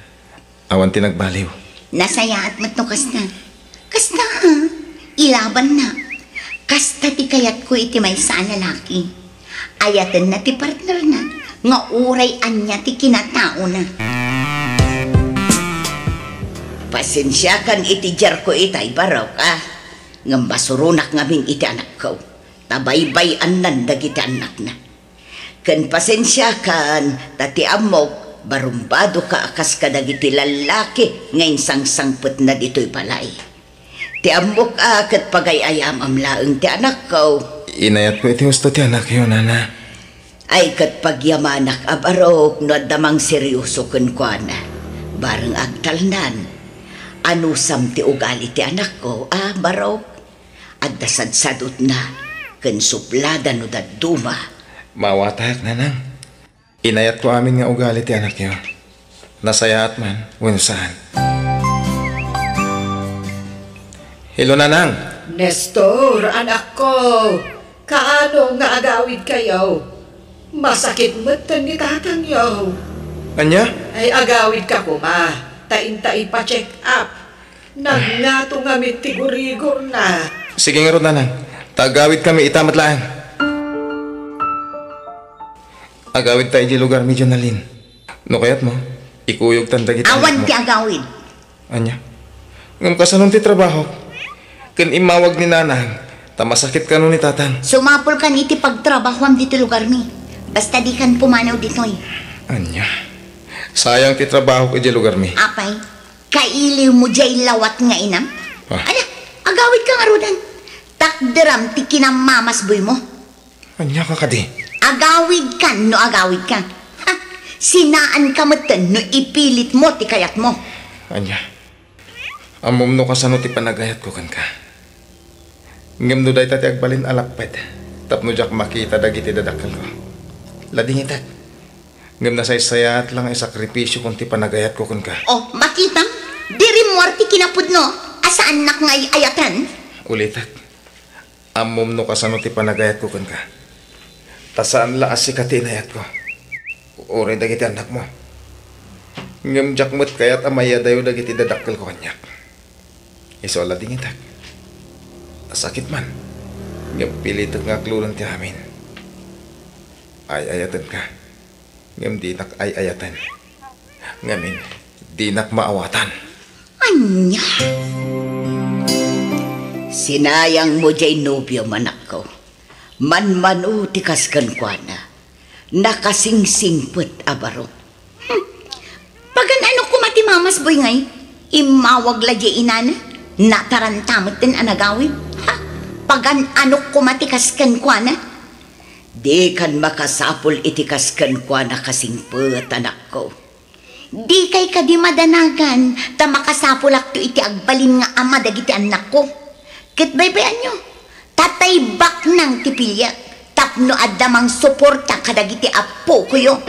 Awan ti nagbaliw. Nasayaat met no kasta. Kasta, ah. Ilabanna. Kasta ti kayatko iti maysa a lalaki. Ayatenna ti partnerna nga uray ania ti kinataona. Pasensiakan iti diarko itay, Barok, a. Ngem masuronak ngamin iti anakko. Ta baybay-annan dagiti annakna. Ken pasensiakan, ta ti ammok, barumbadoka a kas kadagiti lallaki nga insangsangpetna ditoy balay. Ti ammok a ket pagay-ayamam laeng ti anakko. Inayatko iti husto ti anakyo, nana. Ay ket pagyamanak a Barok no adda mangserioso kenkuana. Bareng agtalnan. Anusam ti ugali ti anakko, a Barok? Adda sadsadutna ken sublada no dadduma. Maawatak, nanang. Inayatko amin nga ugali ti anakyo. Nasayaat man wenno saan. Hello, nanang. Nestor, anakko. Kaano nga agawidkayo? Masakit metten ni tatangyo. Ania? Ay, agawidka koma. Ta inta ipa-check up. Nagngato ngamin ti gurigorna. Sige ngarud, nanang. Ta agawidkami ita met laeng. Agawidta idiay lugarmi, Jonalyn. No kayatmo, ikuyogtan dagiti annakmo. Awan ti agawid. Ania? Ngem kasanon ti trabahok? Ken immawag ni nanang, ta masakit kano ni tatang. Sumapulkan iti pagtrabahoam ditoy lugarmi. Basta dikan pumanaw ditoy. Ania? Sayang ti trabahok idiay lugarmi. Apay, kailiwmo diay lawat nga inam? Ah. Ala, agawidka ngaruden. Takderam ti kinamamasboymo. Ania ka kadi? Agawidkan no agawidka. Ha? Sinaanka metten no ipilitmo ti kayatmo. Ania? Ammom no kasano ti panagayatko kenka. Ngem no dayta ti agbalin a lapped tapno diak makita dagiti dadakkelko, ladingitek. Ngem nasaysayaat la nga isakripisiokon ti panagayatko kenka. Oh, makitam? Di rimmuar ti kinapudno a saannak nga ay-ayaten? Ulitek. Ammom no kasano ti panagayatko kenka. Ta saan la a sika ti inayatko. Uray dagiti annakmo. Ngem diak met kayat a maiyadayo dagiti dadakkelko kaniak. Isu a ladingitek. Sakit man. Ngem pilitek nga aklonen ti amin. Ay-ayatenka. Ngem dinak ay-ayaten. Ngamin, dinak maawatan. Ania? Sinayangmo diay nobiom, anakko. Manmano ti kas kenkuana. Nakasingsingpet a baro. Hmm. Pagan-anok koma ti mamasboy ngay? Immawag la diay inana. Nataranta metten a nagawid. Ha? Pagan-anok koma ti kas kenkuana. Dikan makasapul iti kas kenkuana kasingpet, anakko. Dikay kadi madanagan ta makasapulakto iti agbalin nga ama dagiti annakko. Ket baybay-anyo, tatay baknang ti piliek tapno adda mangsuporta kadagiti appokoyo.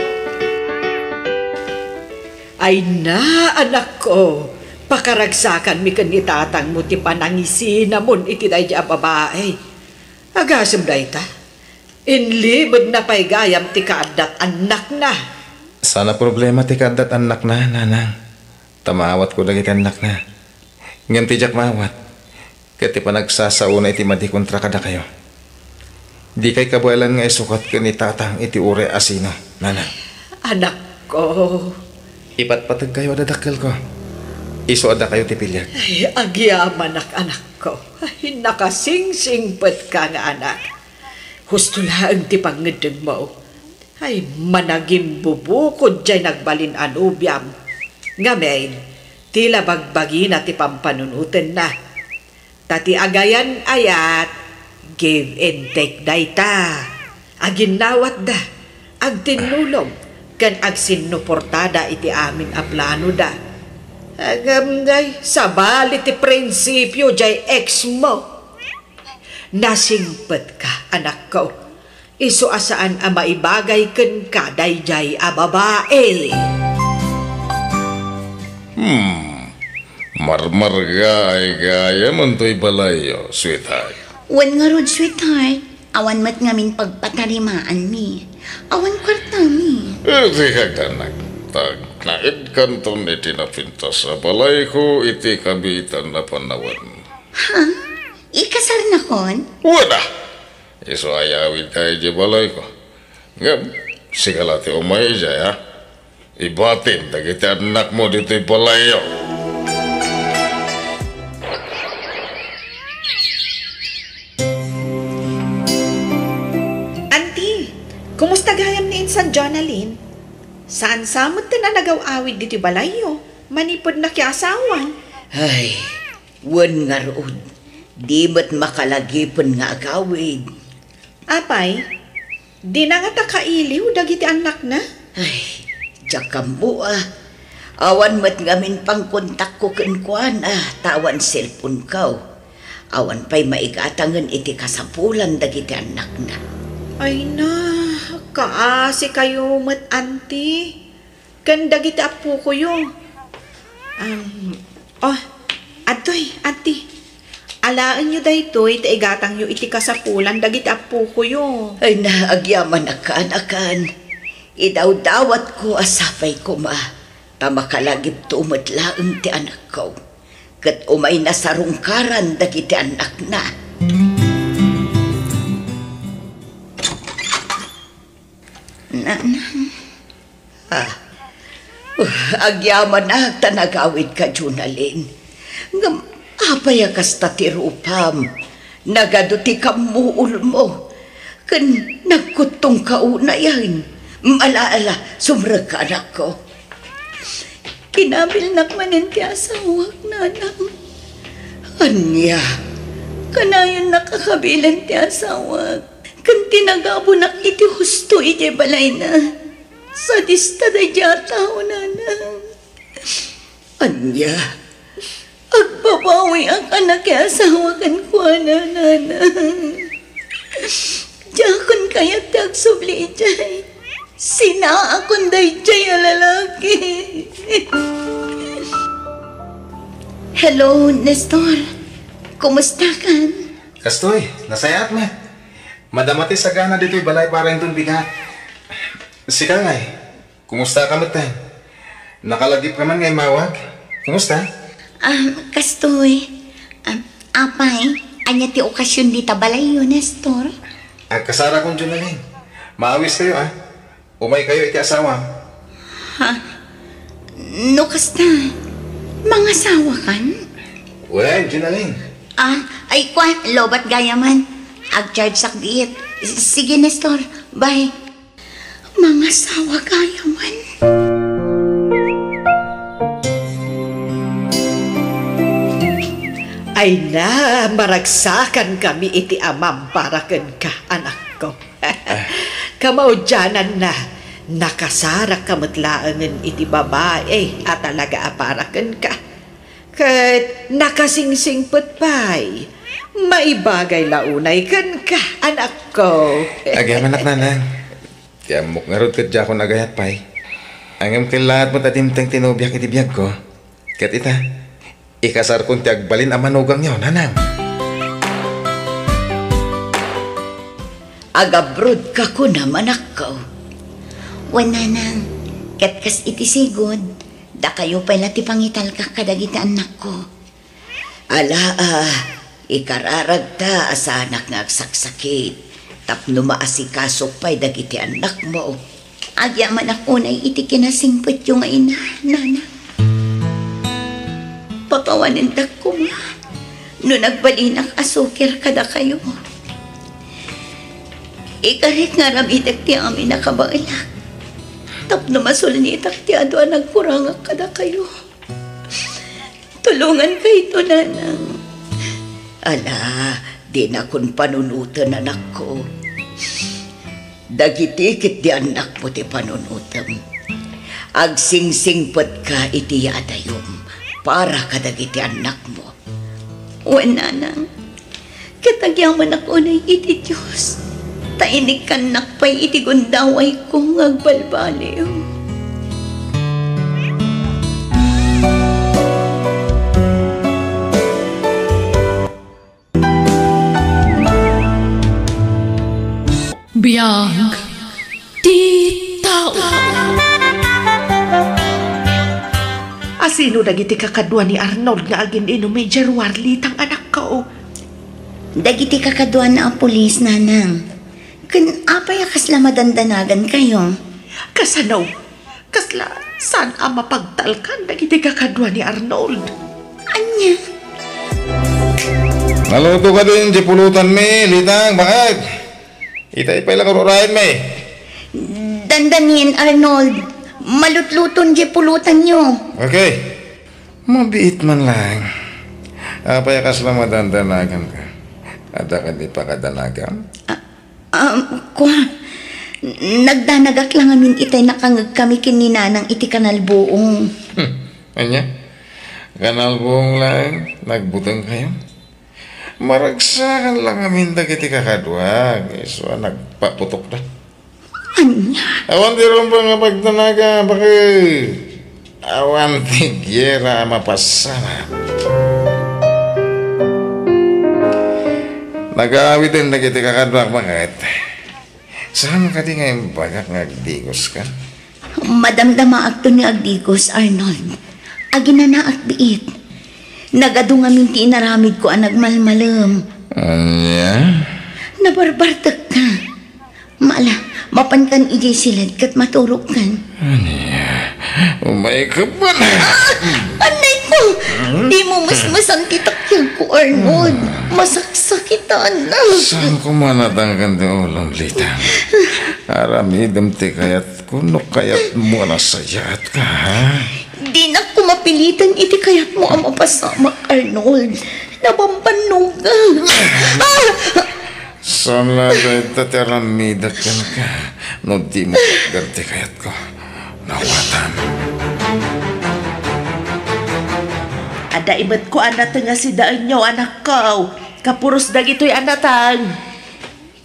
Ay na, anakko, pakaragsakanmi ken ni tatangmo ti panangisinamon iti daydi a babai. Agasem dayta. Inlibedna pay gayam ti kaaddat annakna. Saan a problema ti kaaddat annakna, nanang. Ta maawatko dagiti annakna. Ngem ti diak maawat, ket ti panagsasaona iti madi kontra kadakayo. Dikay kabaelan nga isukat ken ni tatang iti uray a sino, nanang. Anakko. Ipatpategkayo a dadakkelko. Isu a dakayo ti piliek. Ay, agyamanak, anakko. Ay, nakasingsingpetka nga anak. Husto laeng ti pangngeddengmo. Ay, managimbubukod diay nagbalin a nobiam. Ngamin, ti la bagbagina ti pampanunotenna. Ta ti agayan-ayat, give and take dayta. Aginnawatda, agtinnulong, ken agsinnuportada iti amin a planoda. Agam, day, sabali ti prinsipio diay ex mo. Nasingpetka, anakko. Isu a saan a maibagay kenka daydiay a babai. Hmm. Marmargaay gayam toy balayyo, sweetheart. Wen ngarud, sweetheart. Awan met ngamin pagpatarimaanmi. Awan kuartami. Eh, di ka ganak. Tag- Naedkanton iti napintas a balayko iti kabiitan a panawen. Ha? Ikasarnakon? Wen a! Isu a yawidka idiay balayko. Ngem, sika la ti umay idiay, ha? Ibatim dagiti annakmo ditoy balayyo. Anti, kumusta gayam ni insan Jonalyn? Saan sa met ti nagaw-awid ditoy balayyo manipud nakiasawan? Ay, wen ngarud, di met makalagipen nga agawid. Apay, dina ngata kailiw dagiti annakna? Ay, diak ammo a. Awan met ngamin pangkontakko kenkuana ta awan cellphoneko. Awan pay maigatangen iti kasapulan dagiti annakna. Ay na, kaasikayo met, anti. Ken dagiti appokoyo. Um, oh, adtoy, anti. Alaenyo daytoy ta igatangyo iti kasapulan dagiti appokoyo. Ay na, agyamanak, kaanakan. Idawdawatko a sapay koma, ta makalagipto met laeng ti anakko. Ket umay nasarungkaran dagiti annakna. Nanang. Ah. Uh, agyamanak ta nagawidka, Jonalyn. Ngem apay a kasta ti rupam? Nagadu ti kammuolmo. Ken nagkuttongka unayen. Ala, ala, sumrekka, anakko. Kinabilnak manen ti asawak, nanang. Ania? Kanayonnak a kabilen ti asawak. Ken ti nagabunak iti husto idiay balayna. Sadista daydiay a tao, nanang. Ania? Agbabawiak a nakiasawa kenkuana, nanang. Diakon kayat ti agsubli idiay. Sinaakon daydiay a lalaki. Hello, Nestor. Kumustakan? Kastoy, nasayaat met. Madama ti sagana ditoy balay para inton bigat. Sika ngay, kumustaka metten? Nakalagipka man nga immawag? Kumusta? Ah, kastoy. Ah, apay, ania ti okasion dita balayyo, Nestor? Agkasarakon, Jonalyn. Maawiskayo, a. Umaykayo iti asawam. Ha? No kasta, mangasawakan? Wen, Jonalyn. Ah, ay, kua, lobat gayaman. Agchargeak diit. S-, sige, Nestor. Bye. Mangasawa gayaman. Ay na, maragsakankami iti amam para kenka, anakko. Kamaudiananna, nakasarakka met laengen iti babai a talaga a para kenka. Ket nakasingsingpet pay, maibagay la unay kenka, anakko. Agyamanak, nanang. Ti ammok ngarud ket diakon agayat pay. Ngem kellaat met a dimteng ti nobiak iti biagko. Ket ita, ikasarkon ti agbalin a manugangyo, nanang. Agabrodka kunam, anakko. Wen, nanang, ket kas iti sigud, dakayo pay la ti pangitalkak kadagiti annakko. Ala a, ikararagta a saanak nga agsaksakit tapno maasikasok pay dagiti annakmo. Agyamanak unay iti kinasingpetyo nga ina, nanang. Pakawanendak koma no nagbalinak a sukir kadakayo. Ikarik nga aramidek ti amin a kabaelak tapno masulnitak ti adu a nagkurangak kadakayo. Tulongankayto, nanang. Ala, dinakon panunoten, anakko. Dagiti ketdi annakmo ti panunotem. Agsingsingpetka iti yaadayom para kadagiti annakmo. Wen, nanang. Ket agyamanak unay iti Dios, ta inikkannak pay iti gundawayko nga agbalbaliw. Biag ti tao. Sino dagiti kakadua ni Arnold nga agin-inum idiay ruar, Litang, anakko? Dagiti kakaduana a pulis, nanang. Ken apay a kasla madandanagankayo? Kasano? Kasla saan a mapagtalkan dagiti kakadua ni Arnold? Ania? Naluto kadin diay pulutanmi, Litang, baket? Itay pay la karurayan, may. Dandanin, Arnold. Malutluton diay pulutanyo. Okay. Mabiit man laeng. Apay a kasla madandanaganka? Adda kadi pakadanagam? Ah, um, kua, nagdanagak la ngamin itay nakangegkami ken ni Nanang iti kanal buong. Hmm. Ania? Kanal buong laeng? Nagbutengkayo? Maragsakan la ngamin dagiti kakaduak, isu a nagpaputokda. Ania? Awan ti rumbeng nga pagdanaga, baket. Awan ti giyera a mapasamak. Nagaawiden dagiti kakaduak, baket. Saan kadi nga imbagak nga agdigoska? Madamdamaakto ni agdigos, Arnold. Aginanaak biit. Nagadu ngamin ti inaramidko a nagmalmalem. Ania? Nabarbartekka. Mala, mapankan idiay siled ket maturogkan. Ania? Umayka man. Ah! Anay ko! Dimo mesmesan ti takyagko, Arnold. Masaksakitan. Saan ko manatangkan ti ulom, Litang? Aramidem ti kayatko no kayatmo a nasayaatka, ha? Dinak ko mapilitan iti kayatmo a mapasamak, Arnold. Nabambannogak. Ah! Saan la dayta ti aramidek kenka no dimo patgan ti kayatko. Nawatam. Adda imetko a nateng a sidaenyo, anakko. Kapuros dagitoy a nateng.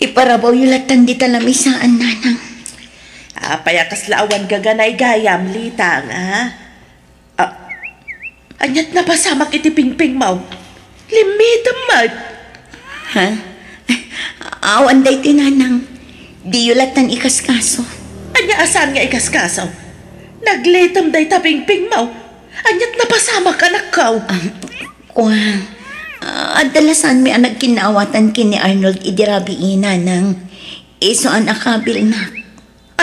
Iparabawyo lattan dita lamisaan, nanang. Apay a kasla awan gaganaygayam, Litang, a? Ah, aniat napasamak iti pingpingmo? Limmitem met. Ha? Awan daytoy, nanang. Diyo lattan ikaskaso. Ania a saan nga ikaskaso? Naglitem dayta pingpingmo. Aniat napasamak, anakko? Ah, kua, ah, adda la saanmi a nagkinnaawatan ken ni Arnold idi rabii, nanang. Isu a nakabilnak.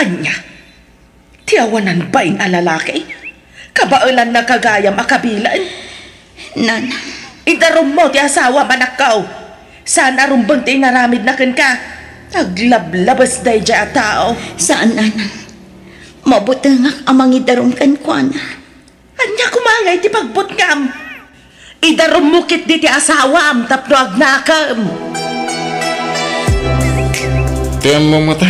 Ania? Ti awanan bain a lalaki? Kabaelannaka gayam a kabilen? Nanang. Idarummo ti asawam, anakko. Saan a rumbeng ti inaramidna kenka. Aglablabes daydiay a tao. Saan, nanang. Mabutengak a mangidarum kenkuana. Ania koma ngay ti pagbutngam? Idarummo ketdi ti asawam tapno agnakem. Ti ammom ngata,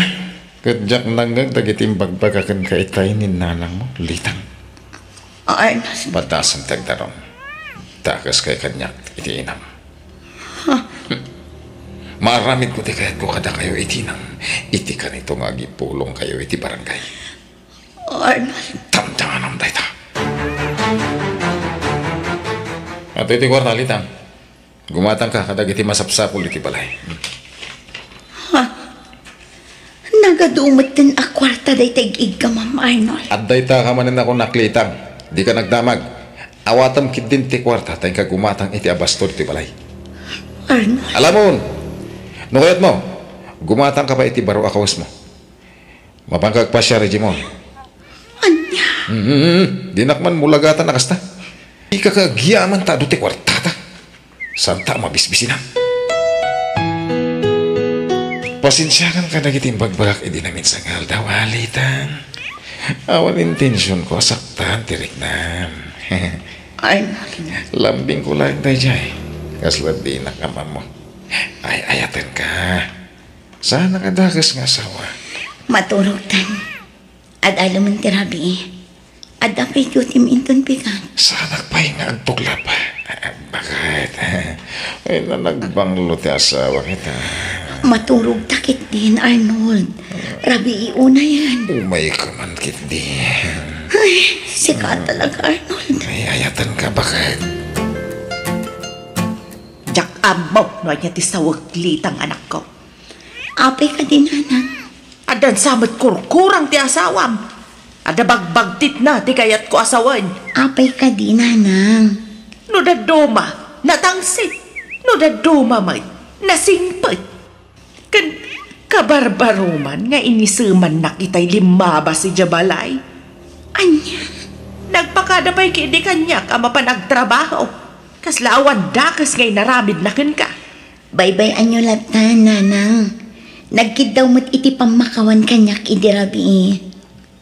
ket diak nangngeg dagiti imbagbagaken ka itay ni nanangmo, Litang. Arnold. Padasem ti agdarum. Dakeskayo kaniak iti inam. Maaramidko ti kayatko kadakayo iti inam, iti kanito nga agipulongkayo iti barangay. Arnold. Damdamanam dayta. Adtoy ti kuarta, Litang. Gumatangka kadagiti masapsapul iti balay. Ha? Nagadu metten a kuarta dayta ig-iggamam, Arnold. Adda ita ka manen a kunak, Litang. Dika nagdamag. Awatem ketdin ti kuarta ta inka gumatang iti abasto ditoy balay. Arnold. Alamon! No kayatmo, gumatangka pay iti baro a kawesmo. Mapanka agpasiar idiay mall. Ania? Mm, dinak man mulagatan a kasta. Dika kagyaman ta adu ti kuartata. Saanta a mabisbisinam. Pasensiakan kadagiti imbagbagak idi naminsan nga aldaw, a, Litang. Awan intensionko a saktan ti riknam. Ay, lambingko laeng daydiay. Kasla dinak ammo. Ay-ayatenka. Saanak a dakes nga asawa. Maturogtan. Ad-alemen ti rabii. Adda pay dutim inton pigat. Saanak pay nga agtuklap. Ah, baket? Ay, nanagbanglo ti asawak ita. Maturogta ketdin, Arnold. Rabii unayen. Umayka man ketdin. Ay, sika talaga, Arnold. Ay, ayatenka, baket? Diak ammo no ania ti sawek, Litang, anakko. Apay kadi, nanang? Addan sa met kurkurang ti asawam. Adda bagbagtitna ti kayatko a sawen. Apay kadi, nanang? No dadduma, natangsit. No dadduma met, nasingpet. Ken kabarbaroman nga inisemannak itay limmabas idiay balay. Ania? Nagpakada pay ketdi kaniak a mapan agtrabaho. Kasla awan dakes nga inaramidna kenka. Baybay-anyo latta, nanang. Nagkiddaw met iti pammakawan kaniak idi rabii.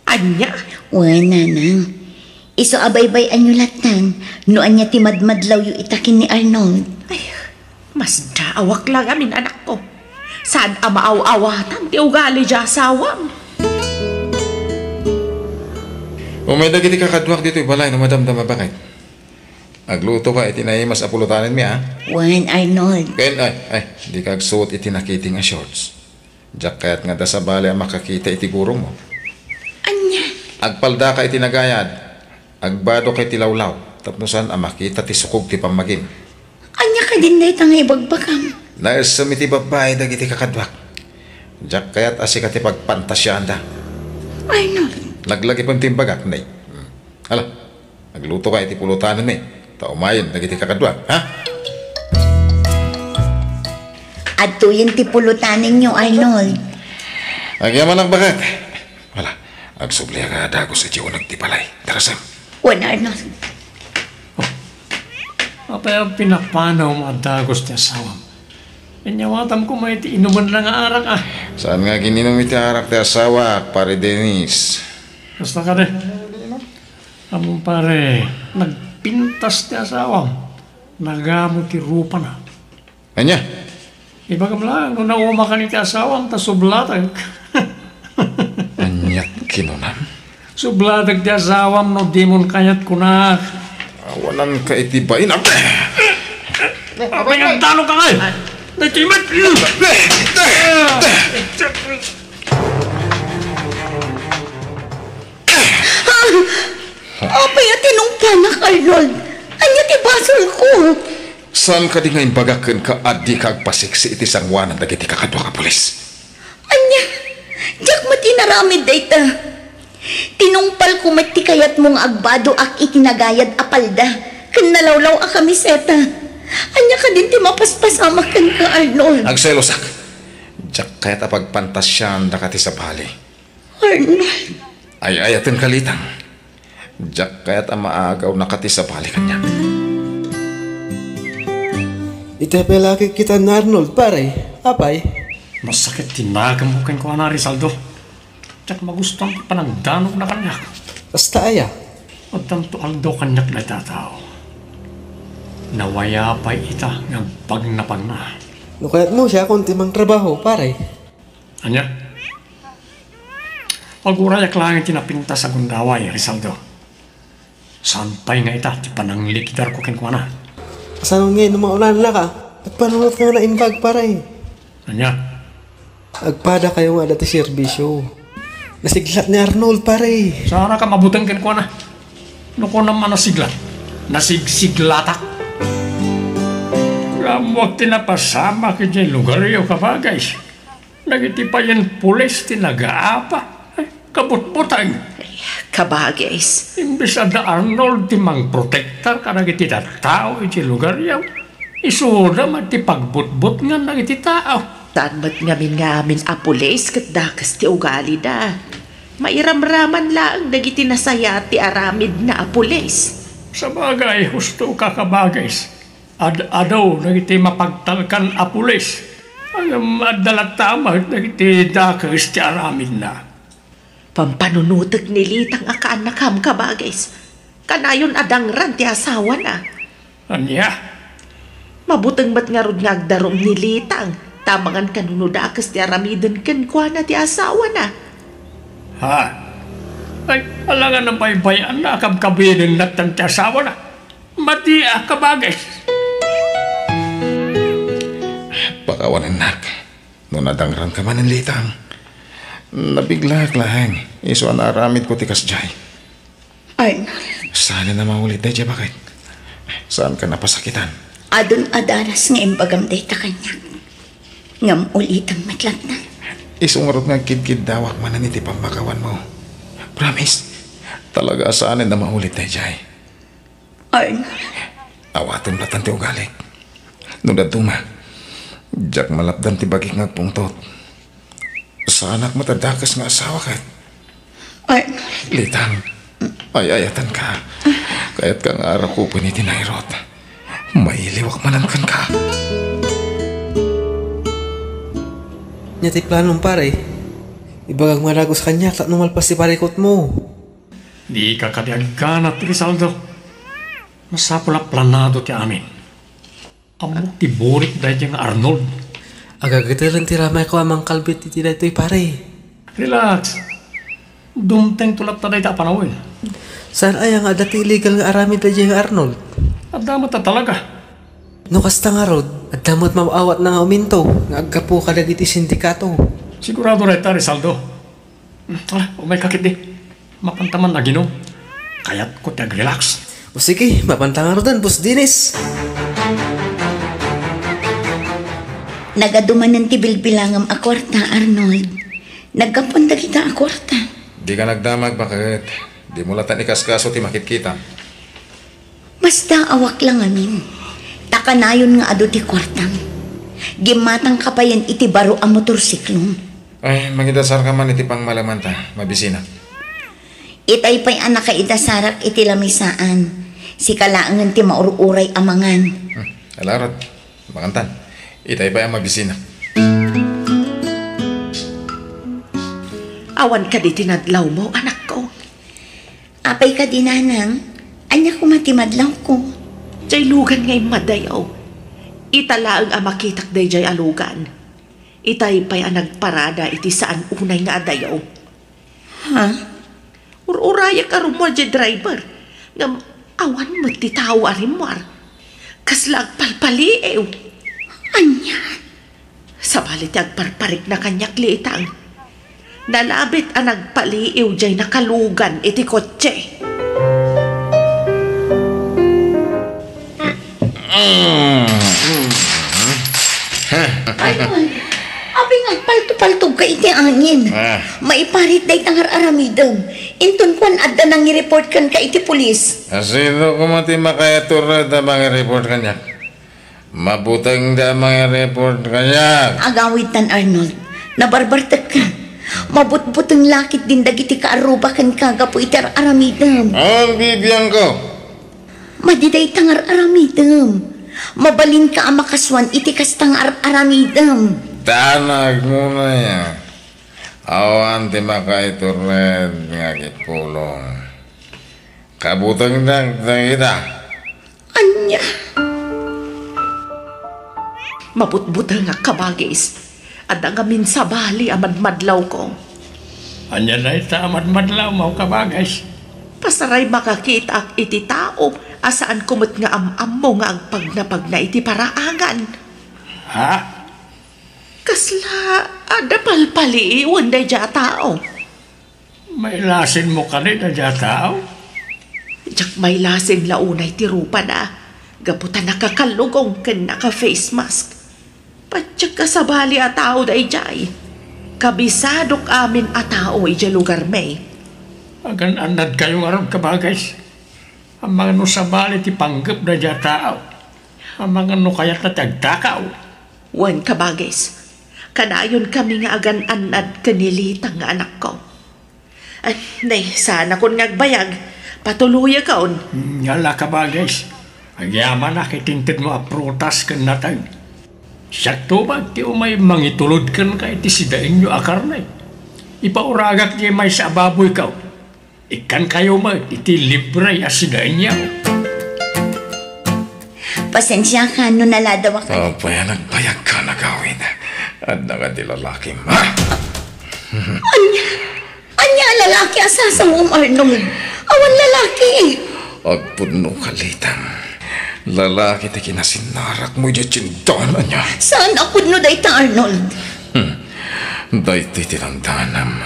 Ania? Wen, nanang. Isu a baybay-anyo lattan no ania ti madmadlawyo ita ken ni Arnold. Ay, masdaawak la ngamin, anakko. Saan a maaw-awatan ti ugali ti asawam. Umay dagiti kakaduak ditoy balay no madamdama, baket. Agluto ka iti naimas a pulutanenmi, a? Wen, Arnold. Ken, ay, ay, di ka agsuot iti nakiting a shorts. Diak kayat nga adda sabali a makakita iti gurongmo. Ania? Agpalda ka iti nagayad. Agbado ka iti lawlaw, tapno saan a makita ti sukog ti pammagim. Ania kadin dayta nga ibagbagam? Naessem iti babbai dagiti kakaduak. Diak kayat a sika ti pagpantasiaanda. Arnold. Laglagipen ti imbagak, Nay. Hmm. Hala, agluto ka iti pulutanenmi, ta umayen dagiti kakaduak, ha? Adtoyen ti pulutanenyo, Arnold. Agyamanak, baket. Hala, agsubliak a dagus iti uneg ti balay. Tara, Sam. Wen, Arnold. Apay a pinapanawmo a dagus ti asawam? Inyawatam koma iti inumenna nga arak, a. Saan nga agin-inum iti arak ti asawak, Pare Dennis? Kasta kadi. Ammom, pare, nagpintas ti asawam. Nagamo ti rupana. Ania? Ibagam laeng no naumakan iti asawam ta sublatek. Aniat kinunam? Sublatek ti asawam no dimon kayat kunak. Awananka iti bain. Apay nga danok ka ngay? Daytoy met. Apay a tinungpanak, Arnold? Ania ti basolko? Saan kadi nga imbagak kenka a dika agpasiksi iti sangoanan dagiti kakaduak a pulis? Ania? Diak met inaramid dayta. Tinungpalko met ti kayatmo nga agbadoak iti nagayad a palda ken nalawlaw a kamiseta. Ania kadin ti mapaspasamak kenka, Arnold? Agselosak. Diak kayat a pagpantasiaandaka ti sabali. Arnold. Ay-ayatenka, Litang. Diak kayat a maagawnaka ti sabali kaniak. Itay pay la a kikkitan ni Arnold, pare. Apay? Masakit ti nakemmo kenkuana, Rizaldo. Diak magustuan ti panangdanogna kaniak. Kasta aya? Addanto aldaw kaniak dayta a tao. Nawaya pay ita nga agpagnapagna. No kayatmo, siakon ti mangtrabaho, pare. Ania? Agurayak laeng ti napintas a gundaway, Rizaldo. Saan pay nga ita ti pananglikidarko kenkuana. Kasano ngay no maunanaka? Agpanunot nga naimbag, pare. Ania? Agpadakayo nga adda ti serbisyo. Nasiglat ni Arnold, pare. Saan ka mabuteng kenkuana? No kunam a nasiglat, nasigsiglatak. Ammoak ti napasamak idiay lugaryo, kabagay. Dagiti payen pulis ti nagaapa. Ay, kabutbuteng. Kabagis. Imbes adda Arnold ti mangprotektar kadagiti tattao iti lugaryo, isuda met ti pagbutbutngan dagiti tao. Saan met ngamin nga amin a pulis ket dakes ti ugalida. Mairamraman laeng dagiti nasayaat ti aramidna a pulis. Sabagay, husto ka, kabagis. Ad-adu dagiti mapagtalkan a pulis. Ngem adda latta met dagiti dakes ti aramidna. Pampanunotek ni Litang a kaannakam, kabagis. Kanayon a dangran ti asawana. Ania? Mabuteng met ngarud nga agdarum ni Litang, ta amangan kano no dakes ti aramiden kenkuana ti asawana. Ha? Ay, alangan a baybay-anna a kabkabilenna ti asawana. Madi a kabagis. Pakawanennak. No nadangranka manen, Litang. Nabiglaak laeng, isu a naaramidko ti kasdiay. Arnold. Saan a maulit daydiay, baket? Saanka napasakitan? Adun a daras nga imbagam dayta kaniak. Ngem ulitem met latta. Isu ngarud nga agkidkiddawak manen iti pammakawanmo. Promise, Talaga a saanen a maulit daydiay. Arnold. Awatem latta ti ugalik. No dadduma, diak malapdan ti bagik nga agpungtot. Saanak met a dakes nga asawa ket. Arnold. Litang, ay-ayatenka. Kayatka nga arakupen iti nairut. Mailiwak manen kenka. Ania ti planom, pare? Ibagam nga dagus kaniak tapno malpas ti parikutmo. Dika kadi agganat, Rizaldo. Masapul a planado ti amin. Ammok ti burik daydiay nga Arnold. Agagetelen ti ramayko a mangkalbit iti daytoy, pare. Relax. Dumtengto latta dayta a panawen. Saan aya nga adda ti illegal nga aramid daydiay nga Arnold? Adda met a talaga. No kasta ngarud, adda met maawatna nga uminto nga aggapu kadagiti sindikato. Sigurado dayta, Rizaldo. Hmm, tara, umayka ketdi. Mapanta man aginom. Kayatko ti ag-relax. O sige, mapanta ngaruden, Boss Dennis. Nagadu manen ti bilbilangem a kuarta, Arnold. Naggapuan dagita a kuarta. Dika nagdamag, baket. Dimo latta ikaskaso ti makitkitam. Basta awak la ngamin. Ta kanayon nga adu ti kuartam. Gimmatangka payen iti baro a motorsiklom. Ay, mangidasarka man iti pangmalemanta. Mabisinak. Itay pay a nakaidasarak iti lamisaan. Sika laengen ti maur-uray a mangan. Hmm, ala ngarud. Makantan. Itay pay a mabisinak. Awan kadi ti nadlawmo, anakko? Apay kadi, nanang? Ania koma ti madlawko? Diay lugan nga immadayo. Ita laeng a makitak daydiay a lugan. Itay pay a nagparada iti saan unay nga adayo. Ha? Ur-urayak a rummuar diay driver. Ngem awan met ti tao a rimmuar. Kasla agpalpaliiw. Ania? Sabali ti agparparikna kaniak, Litang. Nalabit a nagpaliiw diay nakalugan iti kotse. Ay, apay nga agpaltopaltogka iti angin? Ah. Maiparit dayta nga ar-aramidem. Inton kuan adda nangi-report kenka iti pulis. Asino koma ti makaiturred a mangi-report kaniak? Mabutengda a mangi-report kaniak. Agawidtan, Arnold. Nabarbartekka. Mabutbuteng la ketdin dagiti kaarruba kenka gapu iti ar-aramidem. Agbibiangko. Madi dayta nga ar-aramidem. Mabalinka a makasuan iti kasta nga ar-aramidem. Tanagmo na ya. Awan ti makaiturred nga agipulong. Kabutengdak dagita. Ania? Mabutbutengak, kabagis. Adda ngamin sabali a madmadlawko. Ania dayta a madmadlawmo, kabagis? Pasaray makakitaak iti tao a saanko met nga am-ammo nga agpagnapagna iti paraangan. Ha? Kasla adda palpaliiwen daydiay a tao. Mailasinmo kadi daydiay a tao? Diak mailasin la unay ti rupana, gapu ta nakakallugong ken naka-face mask. Patiek a sabali a tao daydiay. Kabisadok amin a tao idiay lugarmi. Agan-annadkayo ngarud, kabagis. Amangan no sabali ti panggep daydiay a tao. Amangan no kayatna ti agtakaw. Wen, kabagis. Kanayonkami nga agan-annad ken ni Litang nga anakko. Ay, nay, saanakon nga agbayag. Patuloyakon. Ngala, kabagis. Agyamanak iti intedmo a prutas ken nateng. Siak tubag ti umay mangitulod kenka iti sidaenyo a karne. Ipauragak diay maysa a baboyko. Ikkankayo met iti libre a sidaenyo. Pasensiakan no naladawak. Apay a nagbayagka, agawid. Adda kadi lalakim, ha? Ania? Ania a lalaki a sasangom, Arnold? Awan lalaki. Agpudno ka, Litang. Lalaki ti kinasinnarakmo idiay tiendahan, ania? Saan a pudno dayta, Arnold? Hmm. Daytoy ti dandanam.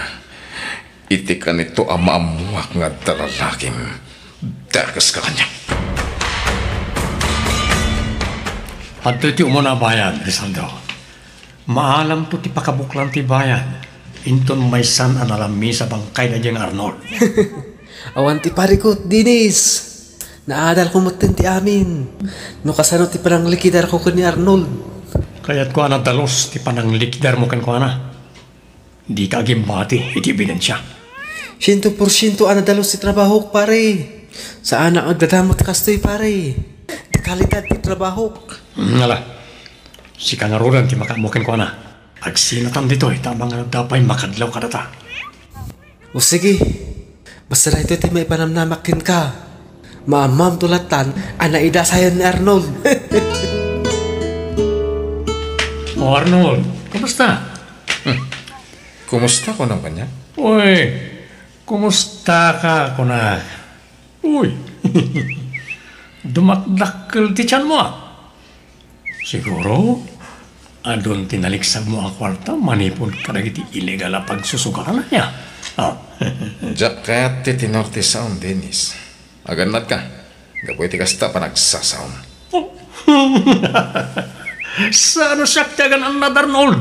Iti kanito a maammoak nga adda lalakim, dakeska kaniak. Adtoy ti umuna a bayad, Rizaldo. Maalamto ti pakabuklan ti bayad, inton maysan a nalamis a bangkay daydiay nga Arnold. Awan ti parikut, Dennis. Naadalko metten ti amin. No kasano ti pananglikidarko ken ni Arnold. Kayatko a nadalus ti pananglikidarmo kenkuana. Dika agimmati iti ebidensia. Siento porsiento a nadalus ti trabahok, pare. Saanak agdadamot kastoy, pare. Ti kalidad ti trabahok. Hmm, ala. Sika ngaruden ti makaammo kenkuana. Agsinatan ditoy ta amangan adda pay makadlaw kadata. O sige. Basta daytoy ti maipanamnamak kenka. Maammamto lattan a naidasayan ni Arnold. O Arnold, kumusta? Hmm. Kumusta, kunam kaniak? Uy, kumusta ka, kunak? Uy, dumakdakkel ti tianmo, a. Siguro, adun ti naliksabmo a kuarta manipud kadagiti illegal a pagsusugaanna, ya. Ah. Diak kayat ti tenor ti saom, Dennis. Agannadka, gapu iti kasta panagsasaom. Saan a siak ti agannad, Arnold?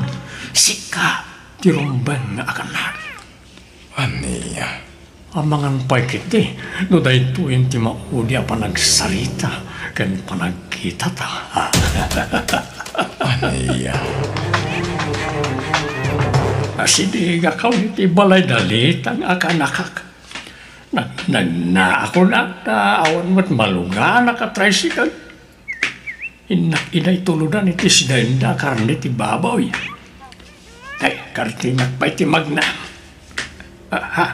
Sika ti rumbeng nga agannad. Ania? Amangan pay ketdi no daytoyen ti maudi a panagsarita ken panagkitata. Ania? Asidigak iti balay dalitang a kanakak. Nag-, nagnaakon ta awan met maluganak a tricycle. Innak idiay tuludan iti sidaenda a karne ti baboy. Ay, kartinak pay ti magna. Aha.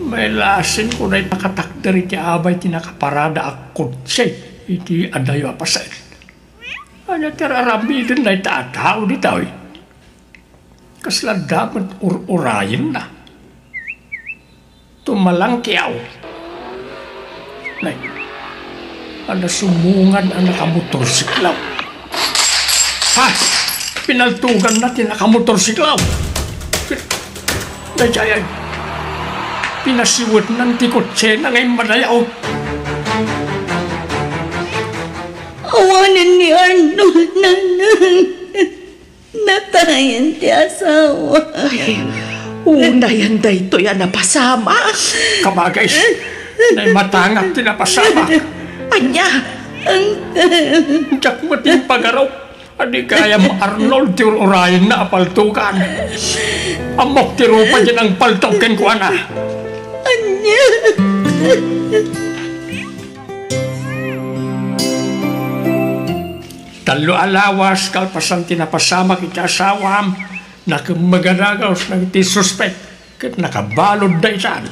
Mailasin ko na nakatakder iti abay ti nakaparada a kotse iti adayo a pasen. Ania ti ar-aramiden dayta a tao ditoy? Kasla adda met ur-urayenna. Tumalangkiaw. Nay, adda sumungad a nakamotorsiklaw. Ha? Pinaltuganna ti nakamotorsiklaw. Daydiay, pinasiwetnan ti kotsena nga immadayaw. Awanen ni Arnold, nanang. Natayen ti asawa. Ay, unayen daytoy a napasamak. Kabagay, nay matangak ti napasamak. Ania? Diak met impagarup a di gayam Arnold ti ur-urayenna a paltugan. Ammok ti rupa diay nangpaltuk kenkuana. Ania? Tallo a lawas kalpasan ti napasamak iti asawam, nakemmeg a dagaus dagiti suspek ket nakabalud daytan.